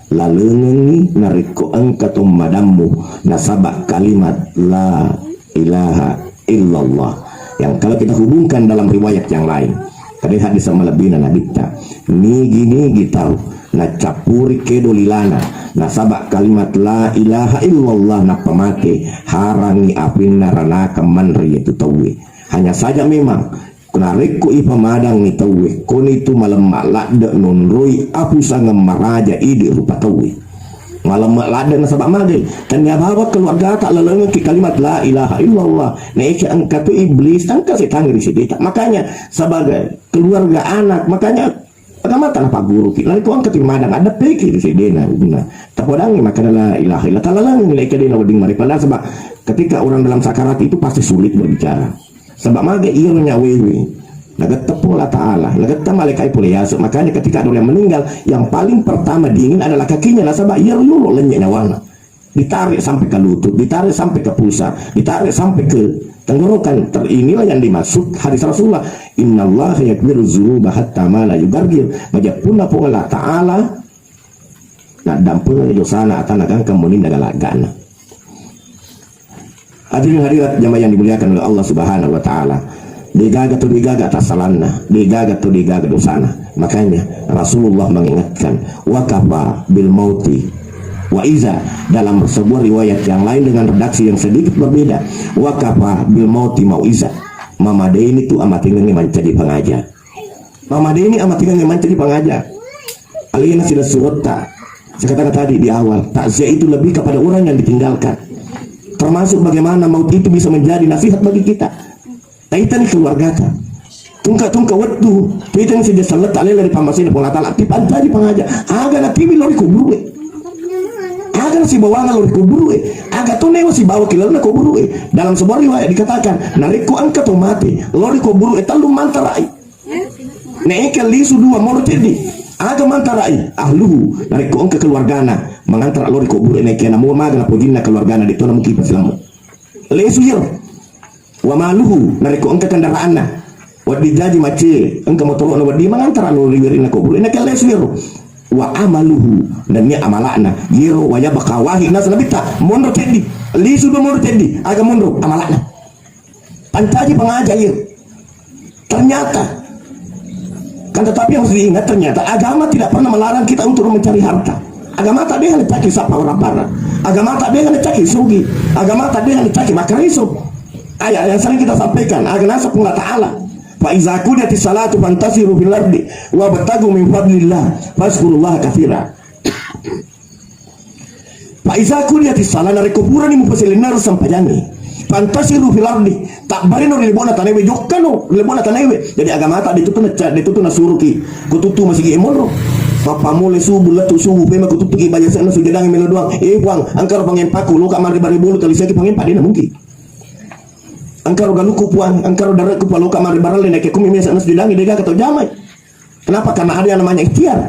Lalengengngi narekko engka to madammu nasaba kalimat la ilaha illallah. Yang kalau kita hubungkan dalam riwayat yang lain, tadi hadis malebbina Nabitta, nigi-nigi tau naccappuri kedo lilana nasaba kalimat la ilaha illallah nappa mate, harangi apinna ranaka manre yetu tauwe. Hanya saja memang narekko ipamadangngi tauwe, konitu malemma ladde nonroi apu sangeng maraja idi rupa tauwe. Malemma ladde nasaba magai, tania bawang keluargata lalengengki kalimat la ilaha illallah. Naeca engka tu iblis, engka setan ri sedeta. Makanya sebagai keluarga anak, makanya agamata napagguruki. Narekko engka tu madang, adeppeki ri sedena guna. Tapodangngi makkeda la ilaha illallah, talaleng nilai kedena wedding maripada, sebab ketika orang dalam sakarat itu pasti sulit berbicara. Sebab magai iyaro nyawewe nagetta Puang Allah Ta'ala, nagetta malaikat pole yaseng. Makanya ketika ada orang meninggal, yang paling pertama dingin adalah kakinya, nasaba iyaro yolo lennye nyawana. Ditarik sampai ke lutut, ditarik sampai ke pusat, ditarik sampai ke tenggorokan. Ter-, inilah yang dimaksud hadis Rasulullah, "Innallaha yaghfiru dzunuba hatta ma la yugargir." Majeppunna Puang Allah Ta'ala naddampengengngi dosana atanna gangka muninna gala-, gana. Hadirin hadirat jamaah yang dimuliakan oleh Allah Subhanahu wa Ta'ala. Degaga tu degaga tasalanna, degaga tu degaga dosana. Makanya Rasulullah mengingatkan, "Wakafa bil mauti wa iza." Dalam sebuah riwayat yang lain dengan redaksi yang sedikit berbeda, "Wakafa bil mauti mauiza." Mamadeni tu amatengengnge mancaji pangaja. Mamadeni amatengengnge mancaji pangaja. Alena silessuretta. Saya katakan tadi di awal, takziah itu lebih kepada orang yang ditinggalkan. Termasuk bagaimana maut itu bisa menjadi nasihat bagi kita. Taitani keluargata. Tungka-tungka wettu, tuiteng sija selletta lele ri pammasena Puang Allah Ta'ala, tipancaji pangaja, aga natiwi lao ri kuburu'e. Aga nasibawangeng lao ri kuburu'e. Aga to newa sibawa ki lalenna kuburu'e. Dalam sebuah riwayat dikatakan, narekko engka to mate, lao ri kuburu'e, tellu mantara'i. Naeke lisu dua monro ceddi. Aga mantara'i? Ahluhu, narekko engka keluargana, mangantara lao ri kuburu'e, naeke namo maga napojinna keluargana, de to namuki pasilammu. Lesu iyaro. Wa maluhu, narekko engka kendaraanna, wedding jaji macce, engka motoro'na wedding, mangantara lao ri wirinna kuburu, nakke lesu iyaro. Wa amaluhu, nennia amala'na, iyaro wa yabqa wahid, nasa nabitta, monro ceddi, lisu dua monro ceddi, aga monro? Amala'na. Pancaji pangaja iyaro. Ternyata, kan tetapi harus diingat, ternyata agama tidak pernah melarang kita untuk mencari harta. Agama tak ada yang dicari siapa orang parah. Agama tak ada yang dicari sugi. Agama tak ada yang dicari makariso. Ayat yang sering kita sampaikan, aga naseng Puang Allah Ta'ala, "Fa iza qudiyatis salatu fantashiru fil ardi wabtaghu min fadlillah, fazkurullaha katsira." Fa iza qudiyatis shalah, narekko purani mupasilennereng sempajangnge, fantashiru fil ardi, tabbareno ri lebo'na tanaewe, jokkano ri lebo'na tanaewe. Jadi agamata de' tu na, de' tu nasuroki ko tuttu masigi e monro. Mappammula subuh, lettu subuh, pema ko tuttuki baja asenna sujadangnge melo doang. Eh, Puang, engkaro pangempaku, loka marrebare bulu, talisaki pangempa, de' na mungkin. Engkaro galukku, Puang, engkaro dare'ku, Puang, loka marrebare le, nakke kumi mesa asenna sujadangnge, de' gaga tau jamai. Kenapa? Karena ada yang namanya ikhtiar.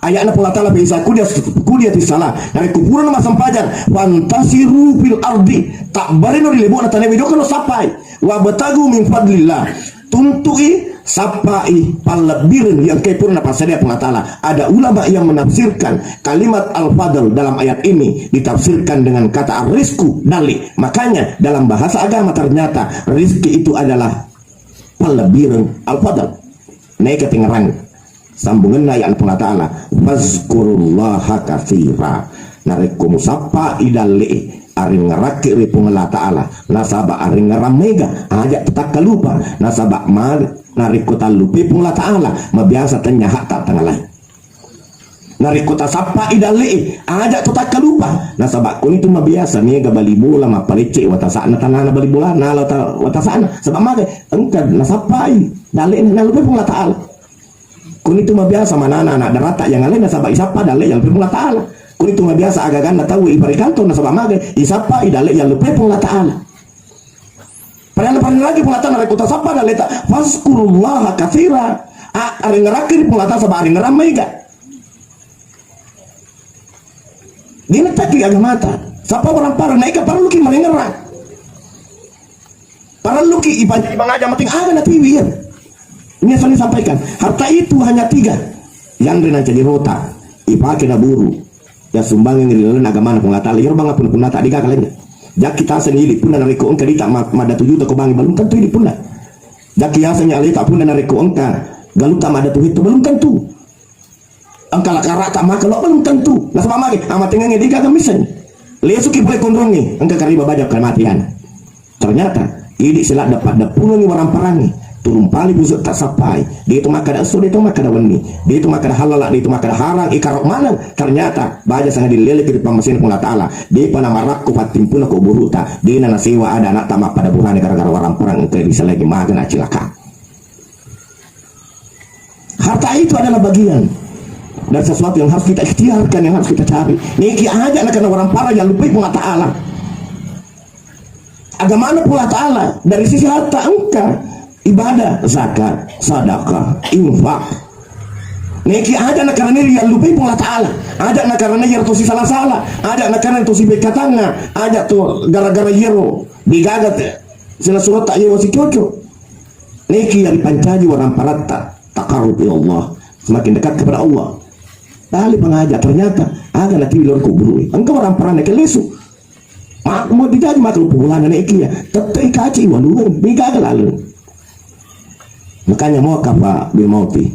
Ayatna Puang Allah Ta'ala, "Fa iza qudiyas-, qudiyatis shalah." Narekko purana massempajang, "Fantashiru fil ardi." Tabbareno ri lebo'na tanaewe, jokkano sappai. "Wabtaghu min fadlillah." Tuntu'i, sappai, pallebbireng yang engkae purana napassadia Puang Allah Ta'ala. Ada ulama yang menafsirkan kalimat al-fadl dalam ayat ini ditafsirkan dengan kata ar-rizqu, dalli. Makanya dalam bahasa agama ternyata rizki itu adalah pallebbireng al-fadl. Naeka tengngerangngi. Sambungenna ayat Puang Allah Ta'ala, "Fazkurullaha katsira." Narekko musappai dalle'e, arengngerakki ri Puang Allah Ta'ala, nasaba arengngerang mega, aja' to takkalupa, nasaba ma-, narekko tallupai Puang Allah Ta'ala, mabiasa tennia hatta tangalae. Narekko tasappai dalle'e, aja' to takkalupa, nasaba konitu mabiasa mega bali bola mappalecce watasa'na tanana bali bola, nala ta-, watasa'na, saba magai, engka nasappai dalle'na, nalupai Puang Allah Ta'ala. Kunitu mabiasa manana anak daratta yang alena nasaba isappa dalle yang Puang Allah Ta'ala. Kunitu mabiasa agaganna tau iparikanto nasaba magai isappa i dalle yang lupai Puang Allah Ta'ala. Padahal paling lagi Puang Allah Ta'ala rekko tasappa dalle ta, "Fazkurullaha katsira." A-, arengerakki ri Puang Allah Ta'ala saba arengerang maega. Dena takki agamata. Sapa orang parah naika parelluki marengerang. Parelluki ipan-, ipangaja mating aga natiwi, ya. Ini yang selalu disampaikan. Harta itu hanya tiga. Yang rena jadi rota, ipake naburu, ya sumbangan ri lalenna agamana Puang Allah Ta'ala. Iyaro bang pun punata diga kalanya. Jaki taseng ili punna narekko engka dita ma-, madatu juta ko bangi, belum tentu ili punna. Jaki yaseng aleta punna narekko engka galuta madatu itu belum tentu. Engka lakarata maka lo belum tentu. Nasaba magi amatengengnge degaga misseng. Lesuki pole konrongnge, engka kariba baja kematian. Ternyata idi siladda padda punangi waramparangnge. Turun pali busuk tak sappai. Dia itu makkada esso, dia itu makkada wenni. Dia itu makkada halala, dia itu makkada harang, ikaro maneng. Ternyata baja sangadin lele kiri pammasena Puang Allah Ta'ala. Dia pernah marakko pattimpuna ko buruta. Dia na nasewa ada anak tak mappada burane gara-gara waramparang engka bisa lagi maga na cilaka. Harta itu adalah bagian dari sesuatu yang harus kita ikhtiarkan, yang harus kita cari. Niki aja na karena orang parah yang lupa Puang Allah Ta'ala. Agamana Puang Allah Ta'ala dari sisi harta engka ibadah, zakat, sadaqah, infak. Niki aja na karena yang lupa Puang Allah Ta'ala. Aja na karena yang tosi salah-salah. Aja na karena tosi bekatangan. Aja to gara-gara yero digaga te. Sila surat tak yewa si cocok. Niki yang dipancaji orang paratta, taqarrub ila Allah, semakin dekat kepada Allah. Tali pangaja, ternyata aga natiwi loro kuburu. Engka orang parane ke lesu. Ma-, mau digaji maka lupa bulana niki ya. Tette ikaci walungan, digaga lalu. Makanya mau kafa bil mauti.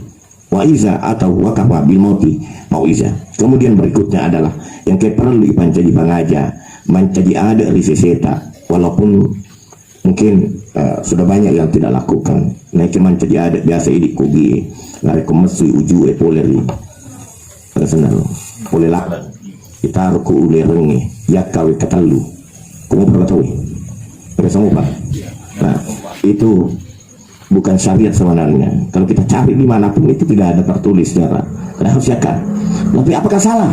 Wa iza atau wa kafa bil mauti mau iza. Kemudian berikutnya adalah yang kayak perlu dipancaji pangaja, mancaji ada ri seseta. Walaupun mungkin, eh, sudah banyak yang tidak lakukan. Naik cuman jadi adat biasa idi kugi. Narik messu uju e pole ri. Pada senang. Pole laban. Kita ruku ule renge. Yakka we katellu. Kamu pernah tahu? Pada sama, Pak? Nah, itu bukan syariat sebenarnya. Kalau kita cari di mana pun itu tidak ada tertulis sejarah. Padahal siakan. Tapi apakah salah?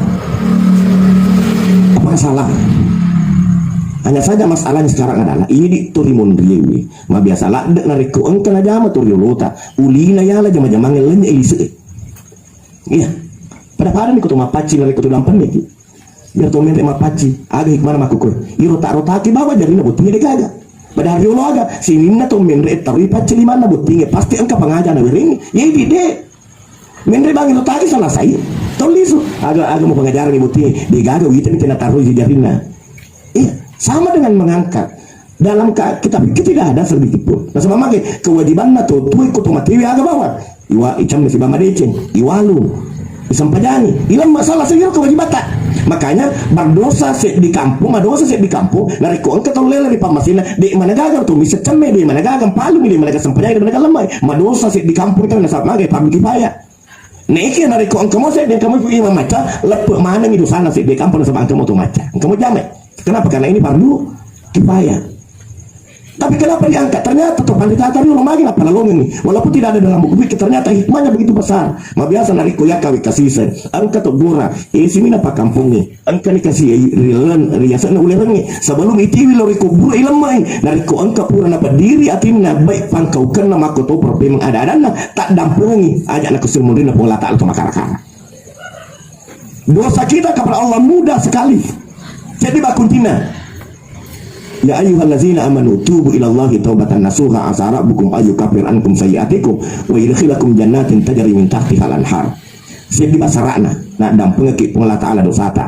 Apakah salah? Hanya saja masalahnya sekarang adalah ini turi monriewi. Ma biasa ladde narekko engka najama turi olota. Ulina yala jama-jamange lenne ilisee. Iya. Pada-pada ni ko to mappacci narekko to dampenne ki. Biar to menre mappacci. Aga hikmana makkukue. Irota-rotaki bawa jarina bottingi de gaga. Padahal riolo aga sininna to menre tarui pacci limanna bottingi pasti engka pangaja na wereng. Yedi de. Menre bangi rotaki salasai. Tollisu. Aga aga mau pengajaran ni bottingi de gaga wita ni tena tarui jarinna. Iya, sama dengan mengangkat. Dalam ka-, kitab fikih tidak ada sedikit pun. Nasaba mage kewajibanna to tuwe ko to matewi aga bawang. Iwa icam siba madeceng, iwalu, isampajangi. Ilam masalah sendiri kewajibatta. Makanya berdosa seddi kampung, madosa seddi kampung, narekko engka tau lele ri pammasina, de managaga to misa cemme, de managaga palumi, de managaga sampajangi, de managaga lemai. Madosa seddi kampung itu nasaba mage fardu kifayah. Naiki narekko engka mo seddi, engka mo imam macca, leppe manengi dosana seddi kampung nasaba engka mo to macca. Engka mo jamai. Kenapa? Karena ini fardu kifayah. Tapi kenapa diangkat? Ternyata to pandita tadi lo magi apa lalongan ini. Walaupun tidak ada dalam buku fikih, ternyata hikmahnya begitu besar. Ma biasa narekko ya kawi kasise, engka to gora, isi mina pakampungi. Engka ni kasi rilen riasana ulerengi. Sebelum itiwi lo riko buru ilemmai. Narekko engka pura na pediri atinna baik pangkaukenna makko to perpemeng ada-adanna. Tak dampungi aja na kesul munrina Puang Allah Ta'ala to makara-kara. Dosa kita kepada Allah mudah sekali. Jadi bakuntina. Ya ayyuhallazina amanu tubu ilallahi taubatan nasuha asa rabbukum ayyukaffir ankum sayyiatikum wa yudkhilakum jannatin tajri min tahtiha al-anhar. Seddi basarana, na dampengeki Puang Allah Ta'ala dosata.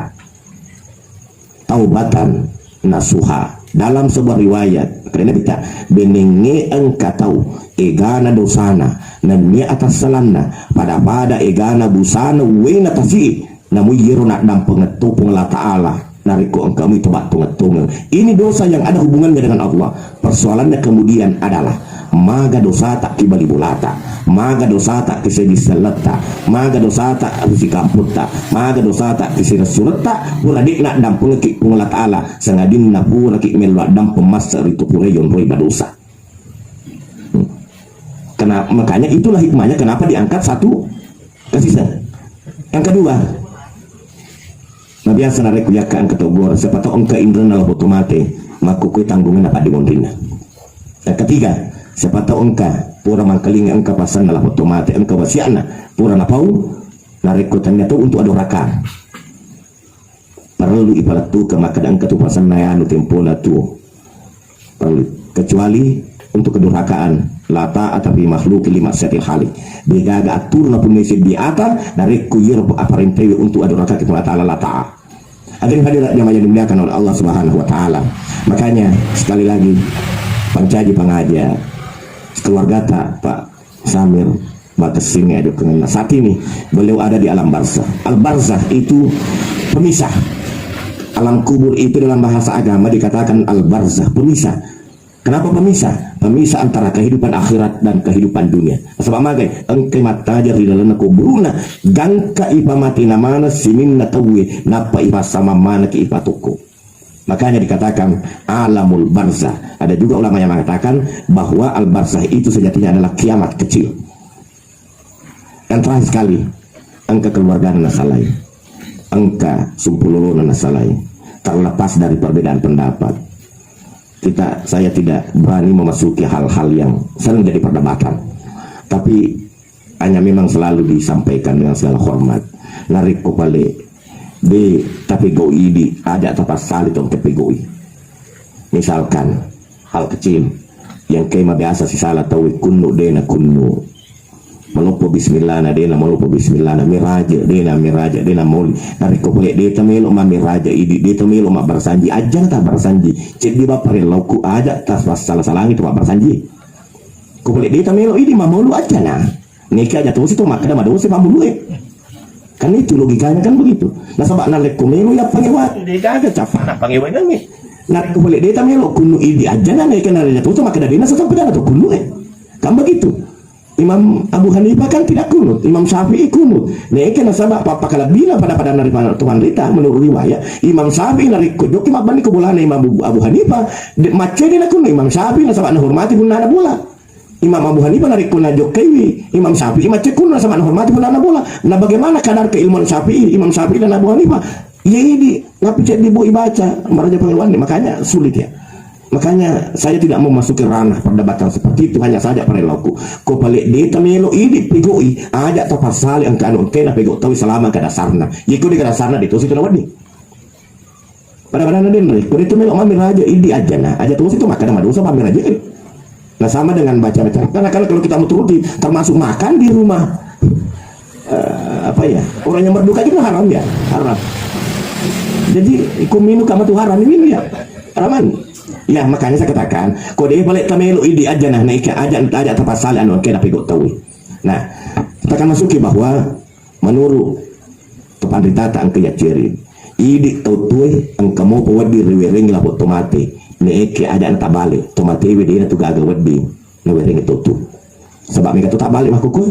Taubatan nasuha. Dalam sebuah riwayat, karena kita benenge engka tau egana dosana nennia atassalanna pada-pada egana busana uwena tasi, namu yero naddampengeng to Puang Allah Ta'ala narekko engka mui tobat tongeng-tongeng. Ini dosa yang ada hubungannya dengan Allah. Persoalannya kemudian adalah maga dosata ki bali bolata, maga dosata ki seddi selletta, maga dosata rusi kamputta, maga dosata ki siressuretta, pura de'na dampengeki Puang Allah Ta'ala, sangadinna puraki mello addampeng massa ritu pura yonroi badosa. Hmm. Kena-, makanya itulah hikmahnya kenapa diangkat satu kasiseng. Yang kedua, na biasa narekko yakka engka tau gora, siapa tau engka inrenna lapong to mate, makkukue tanggungenna paddimonrinna. Yang ketiga, siapa tau engka pura mangkalinga engka pasanna lapong to mate, engka wasiatna pura napau, narekko tania tau untuk adorakang. Parellu ipalettukeng makkeda engka tu pasanna anu tempona tuo. Parellu. Kecuali untuk kedurhakaan, la ta'ata fi makhluqin li maksiatil khaliq. Degaga aturna punna seddi ata, narekko iyaro aparentewe untuk adurhaka ki Puang Allah Ta'ala, la ta'a. Hadirin hadirat jamaah yang dimuliakan oleh Allah Subhanahu wa Ta'ala. Makanya, sekali lagi, pancaji pangaja keluargata, Pak Samir, makessing aja kenna. Saat ini beliau ada di alam barzah. Al barzah itu pemisah. Alam kubur itu dalam bahasa agama dikatakan al barzah, pemisah. Kenapa pemisah? Pemisah antara kehidupan akhirat dan kehidupan dunia. Sebab magai engke mattaja ri dalam kuburna, gangka ipa mati namana sininna tauwe, napa ipa sama mana ki ipa tukku. Makanya dikatakan alamul barzah. Ada juga ulama yang mengatakan bahwa al barzah itu sejatinya adalah kiamat kecil. Yang terakhir sekali, engka keluargana nasalai, engka sumpulolona nasalai. Terlepas dari perbedaan pendapat, kita, saya tidak berani memasuki hal-hal yang sering jadi perdebatan. Tapi hanya memang selalu disampaikan dengan segala hormat. Narekko pale de tapegau idi, aja tapassali tong tapegau. Misalkan hal kecil yang kema biasa sisala tau kunnu de na kunnu. Maloppo bismillah na de na maloppo bismillah na miraja de na miraja de na moli. Narekko pale de tamelo ma miraja idi, de tamelo ma barsanji, aja ta barsanji. Ceddi bapa relauku aja ta salah-salangi tu barsanji. Ko pale de tamelo idi mamolu aja na. Neke aja tosi to makkeda madosa pamulue. Kan itu logikanya kan begitu. Nasaba nalekko melo ya pangewa, de gaga capana pangewa nange. Nalekko pale de tamelo kunnu idi aja na neke nalekko to makkeda de na sasang pedana to kunnu e. Kan begitu. Imam Abu Hanifah kan tidak kunut, Imam Syafi'i kunut. Neke nasaba apa kalabbina pada pada nari Tuhan rita menurut riwayat Imam Syafi'i narekko joki mabbani ko bolana Imam Abu, Abu Hanifah de, macce de na kunnu Imam Syafi'i nasaba nahormati bunnana bola. Imam Abu Hanifah narekko najokkaiwi Imam Syafi'i, maccekkunna sama nahormati pole na bola. Nah, bagaimana kadar keilmuan Syafi'i, Imam Syafi'i dan Abu Hanifah? Iya idi, nappi ceddi bu ibaca, maraja pengeluarni. Makanya sulit ya. Makanya saya tidak mau masuk ke ranah perdebatan seperti itu, hanya saja parelloku. Ko pale de tamelo idi pegoi, aja tapassale engka anu engkae napego tau selama ke dasarna. Yeko de ke dasarna de tosi tu nawedding. Pada-pada na denre, ko de tu melo mami raja idi ajana, aja tosi tu makkada madosa mami raja. Nah, sama dengan baca-baca. Karena kalau, kalau kita mau turuti, termasuk makan di rumah. Eh, apa ya? Orang yang berduka itu haram ya, haram. Jadi, ko minu kama tu haram ini ya. Haraman. Ya, makanya saya katakan, ko de pale tamelo idi ajana, nah, ika aja, aja tapassale anu engkae napego tau. Nah, kita akan masuki bahwa menurut to panritata engka yacceri, idi tau tue engka mopa wedding riwerengi lapong to mate, neekke aja natabale, to matewe de natu gaga wedding nawerengi to tu. Saba mega to tabale makkukue.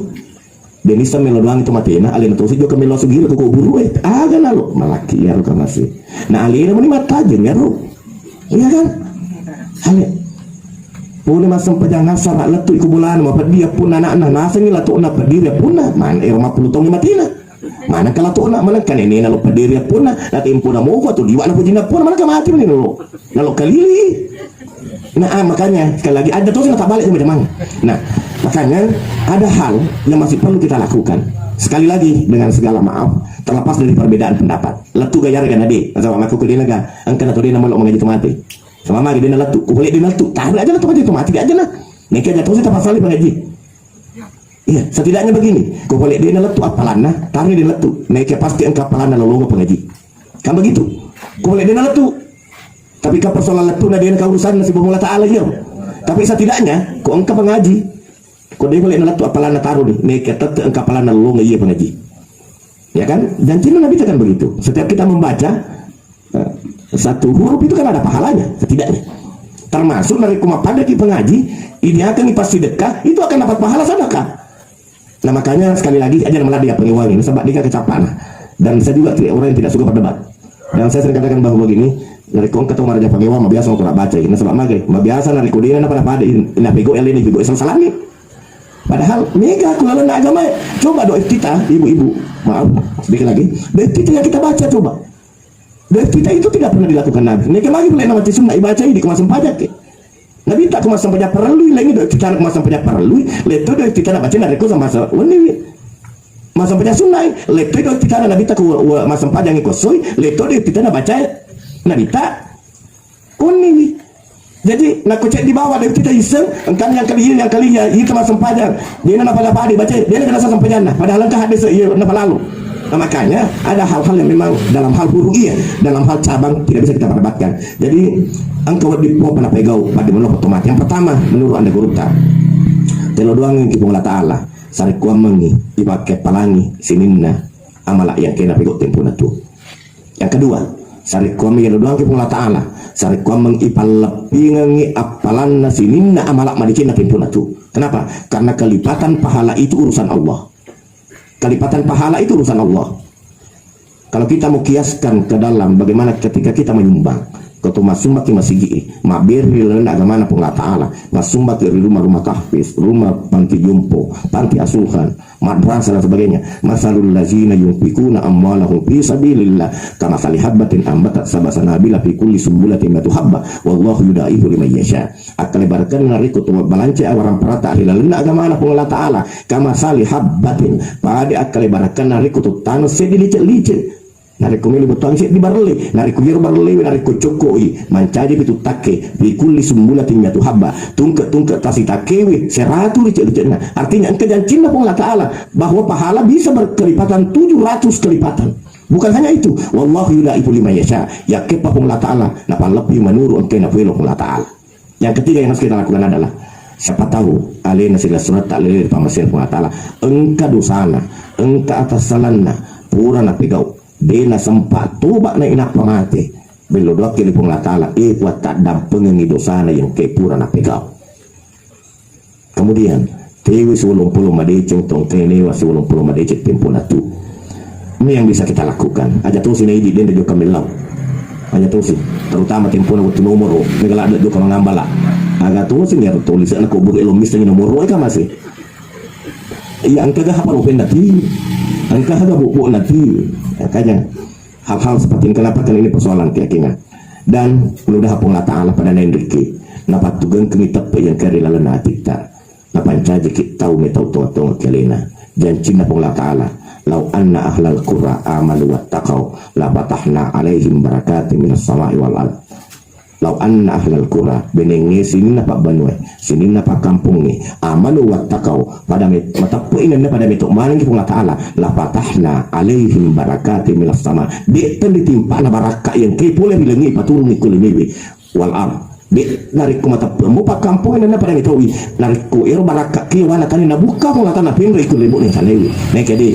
De nisseng melo doang to matena, alena tosi jokka melo asugiro ko kuburu e. Aga nalo, malakki iyaro kamase. Na alena meni mattajeng iyaro. Iya kan? Ale. Pole massempajang asara lettu i kubolana mapeddi appunna anakna, nasengi latona peddi ri appunna, mana ero mappulu taungngi matena. Manengka latona, manengka nenena lo peddi ri appunna, na tempona moko atau liwa na pujinna appunna, manengka mati meni lo. Nalo kalili. Nah, ah, makanya sekali lagi ada terus nata balik sama jamang. Nah, makanya ada hal yang masih perlu kita lakukan. Sekali lagi dengan segala maaf, terlepas dari perbedaan pendapat. Lettu gayar kan ade, sama aku kedena ga, engka na todena malo mengaji to mate. Sama magi dena lettu, ku boleh dena lettu, taruh aja lettu aja to mate aja nah. Neke aja terus kita pasal mengaji. Iya, setidaknya begini, ko pale de nalettu appalanna, taroni de lettu. Naike pasti engka appalanna lolonga pengaji. Kan begitu? Ko pale de nalettu. Tapi ka persoalan lettu na de engka urusan nasibawang Allah Ta'ala iya. Tapi setidaknya, ko engka pengaji, ko de pale nalettu appalanna taroni, naike tette engka appalanna lolonga iya pengaji. Ya kan? Dan cinta Nabi kan begitu. Setiap kita membaca, eh, satu huruf itu kan ada pahalanya, setidaknya. Termasuk narekko mappaddaki pengaji, ini akan dipasti dekat, itu akan dapat pahala sedekah. Nah, makanya sekali lagi, aja malah dia pengiwangi, nasaba dia kecapana. Dan saya juga tidak, orang yang tidak suka berdebat. Dan saya sering katakan bahwa begini, narekko engka tau maraja pengiwa, mabiasa aku nak baca, nasaba magai, mabiasa narekko dia napa-napa ada, in-, ina pego, eleni pego, salah-salah nih. Padahal mega aku lalu agama, coba doa kita, ibu-ibu, maaf, sedikit lagi, doa kita yang kita baca coba. Dan kita itu tidak pernah dilakukan Nabi. Neke magi pole na mati sunnah ibaca di kemasan pajak ke. Nabi tak kemasan pajak perlu, lagi do kita kemasan pajak perlu, lettu do kita nak baca narekko sama masa wenni. Masa pajak sunnah, lettu do kita Nabi tak ku, wa, masa pajak ngikosoi, lettu do kita nak baca Nabi tak wenni. Jadi, nakko ceddi bawa de' kita iseng, engkana yang kali ini, yang kali ini, itu mah sempajang. Dia na pada padi baca, dia na kena sempajanna. Padahal engka hadis iya na palalu. Nah, makanya ada hal-hal yang memang dalam hal furu'iyah, dalam hal cabang tidak bisa kita perdebatkan. Jadi, engka wedding po pada pegau, pada menurut otomatis. Yang pertama, menurut anda guru ta. Telo doang yang kipung Allah Ta'ala. Sarekkuammengi, ipake palangi, sininna, amala yang kena pegau tempuna tu. Yang kedua, sarekkuammengi iyaro doangki Puang Allah Ta'ala, sarekkuammeng ipalleppingengngi appalanna sininna amala madecenna tempona tu. Kenapa? Karena kelipatan pahala itu urusan Allah. Kelipatan pahala itu urusan Allah. Kalau kita mau kiaskan ke dalam bagaimana ketika kita menyumbang, ketua massumbang ke masigi, mabbere ri lalenna agamana Puang Allah Ta'ala, massumbang ke ri rumah-rumah tahfiz, rumah panti jompo, panti asuhan, madrasah dan sebagainya. Masalul lazina yunfikuna amwalahum fi sabilillah kamasali habbatin ambatat sab'a sanabila fi kulli sumbulatin mi'atu habbah wallahu yudaifu liman yasha. Akkalebarakkanna narekko to balance awarang parata ri lalenna agamana Puang Allah Ta'ala, kamasali habbatin, pada akkalebarakkanna narekko to taneng seddi lice-lice. Narekko melo bottuang seddi barelle, narekko iyaro barelle, narekko cokko i, mancaji pitu takke, fi kulli sumbulatin mi'atu habba, tungke-tungke tasi takkewe, seratu lice-licenna. Artinya engka jancinna Puang Allah Ta'ala bahwa pahala bisa berkelipatan tujuh ratus kelipatan. Bukan hanya itu, wallahu yudaifu liman yasha, yakkeppa Puang Allah Ta'ala, napalleppi menurut engkae napuelo Puang Allah Ta'ala. Yang ketiga yang harus kita lakukan adalah, siapa tahu alena sila surat tak lele pamasian Puang Allah Ta'ala. Engka dosana, engka atassalanna, pura napegau. Dena sempat toba na inappa mate. Bello doakke ri Puang Allah Ta'ala, eh, kuat tak dampengengi dosana yang ke pura napegau. Kemudian, tewe siwolong polo madeceng, tongke newa siwolong polo madeceng tempona tu. Ini yang bisa kita lakukan. Aja tosi na idi dende jokka mellau. Aja tosi. Terutama tempona waktu nomoro, mega ladde jokka mangambala. Aga tosi ni ero toli sana kubur elo mista ni nomor roe kamase. Iya, engka ga hapa rupen nati, engka ga bubuk nati. Makanya hal-hal seperti ini, kenapa kan ini persoalan keyakinan. Dan mudah-mudahan Allah Ta'ala pada naendriki napattugengkengi teppe yang kari laleng atitta. Napancajiki tau metau tonga-tonga kelena. Jancinna Puang Allah Ta'ala, "Lau anna ahlal qura amanu wattaqau la fatahna alaihim barakatim minas sama'i wal ard." Lau anna ahlal qura, benengnge sininna pabbanue, sininna pakkampungnge, amanu wattaqau, pada me-, mateppe'i nenna pada meto manengi Puang Allah Ta'ala, la fatahna alaihim barakatim minas sama. De' tellitimpana barakka yang ke pole ri langi paturungi ko lemewe. Wal ard. De, narekko mateppe' mo pakkampong nenna pada mitaui, narekko ero barakka ke wana tani nabukka Puang Allah Ta'ala penro ikko lebo ne kalewi. Naika de,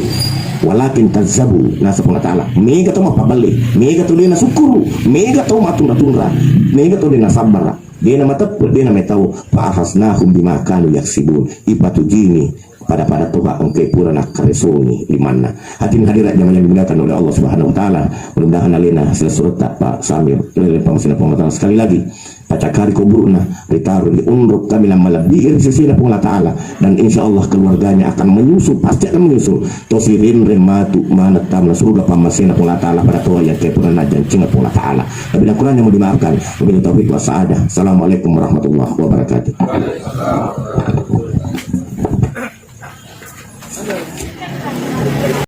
walakin kazzabu, nasa Puang Allah Ta'ala. Mega to mappaballe, mega to de nasukkuru, mega to matunra-tunra, mega to de nasabbara. De na mateppe', de na metau, fa akhasnahum bima kanu yaksibun. Ipatujini pada-pada toha engkai pura nakkaresongi limanna. Hadirin hadirat jamaah yang dimuliakan oleh Allah Subhanahu wa Ta'ala, mudah-mudahan alena sila surutta Pak Samir, oleh pamasina Puang Allah Ta'ala. Sekali lagi, pacakari kuburna, ritaro di unruk kami yang melebihi ri sisina Puang Allah Ta'ala, dan insya Allah keluarganya akan menyusul, pasti akan menyusul. Tosi rinreng matu maneng tamna surga pamasina Puang Allah Ta'ala pada toha yang kepura najancing Puang Allah Ta'ala. Lebih dan kurangnya mau dimaafkan. Wabillahi taufiq wa sa'adah. Assalamualaikum warahmatullahi wabarakatuh.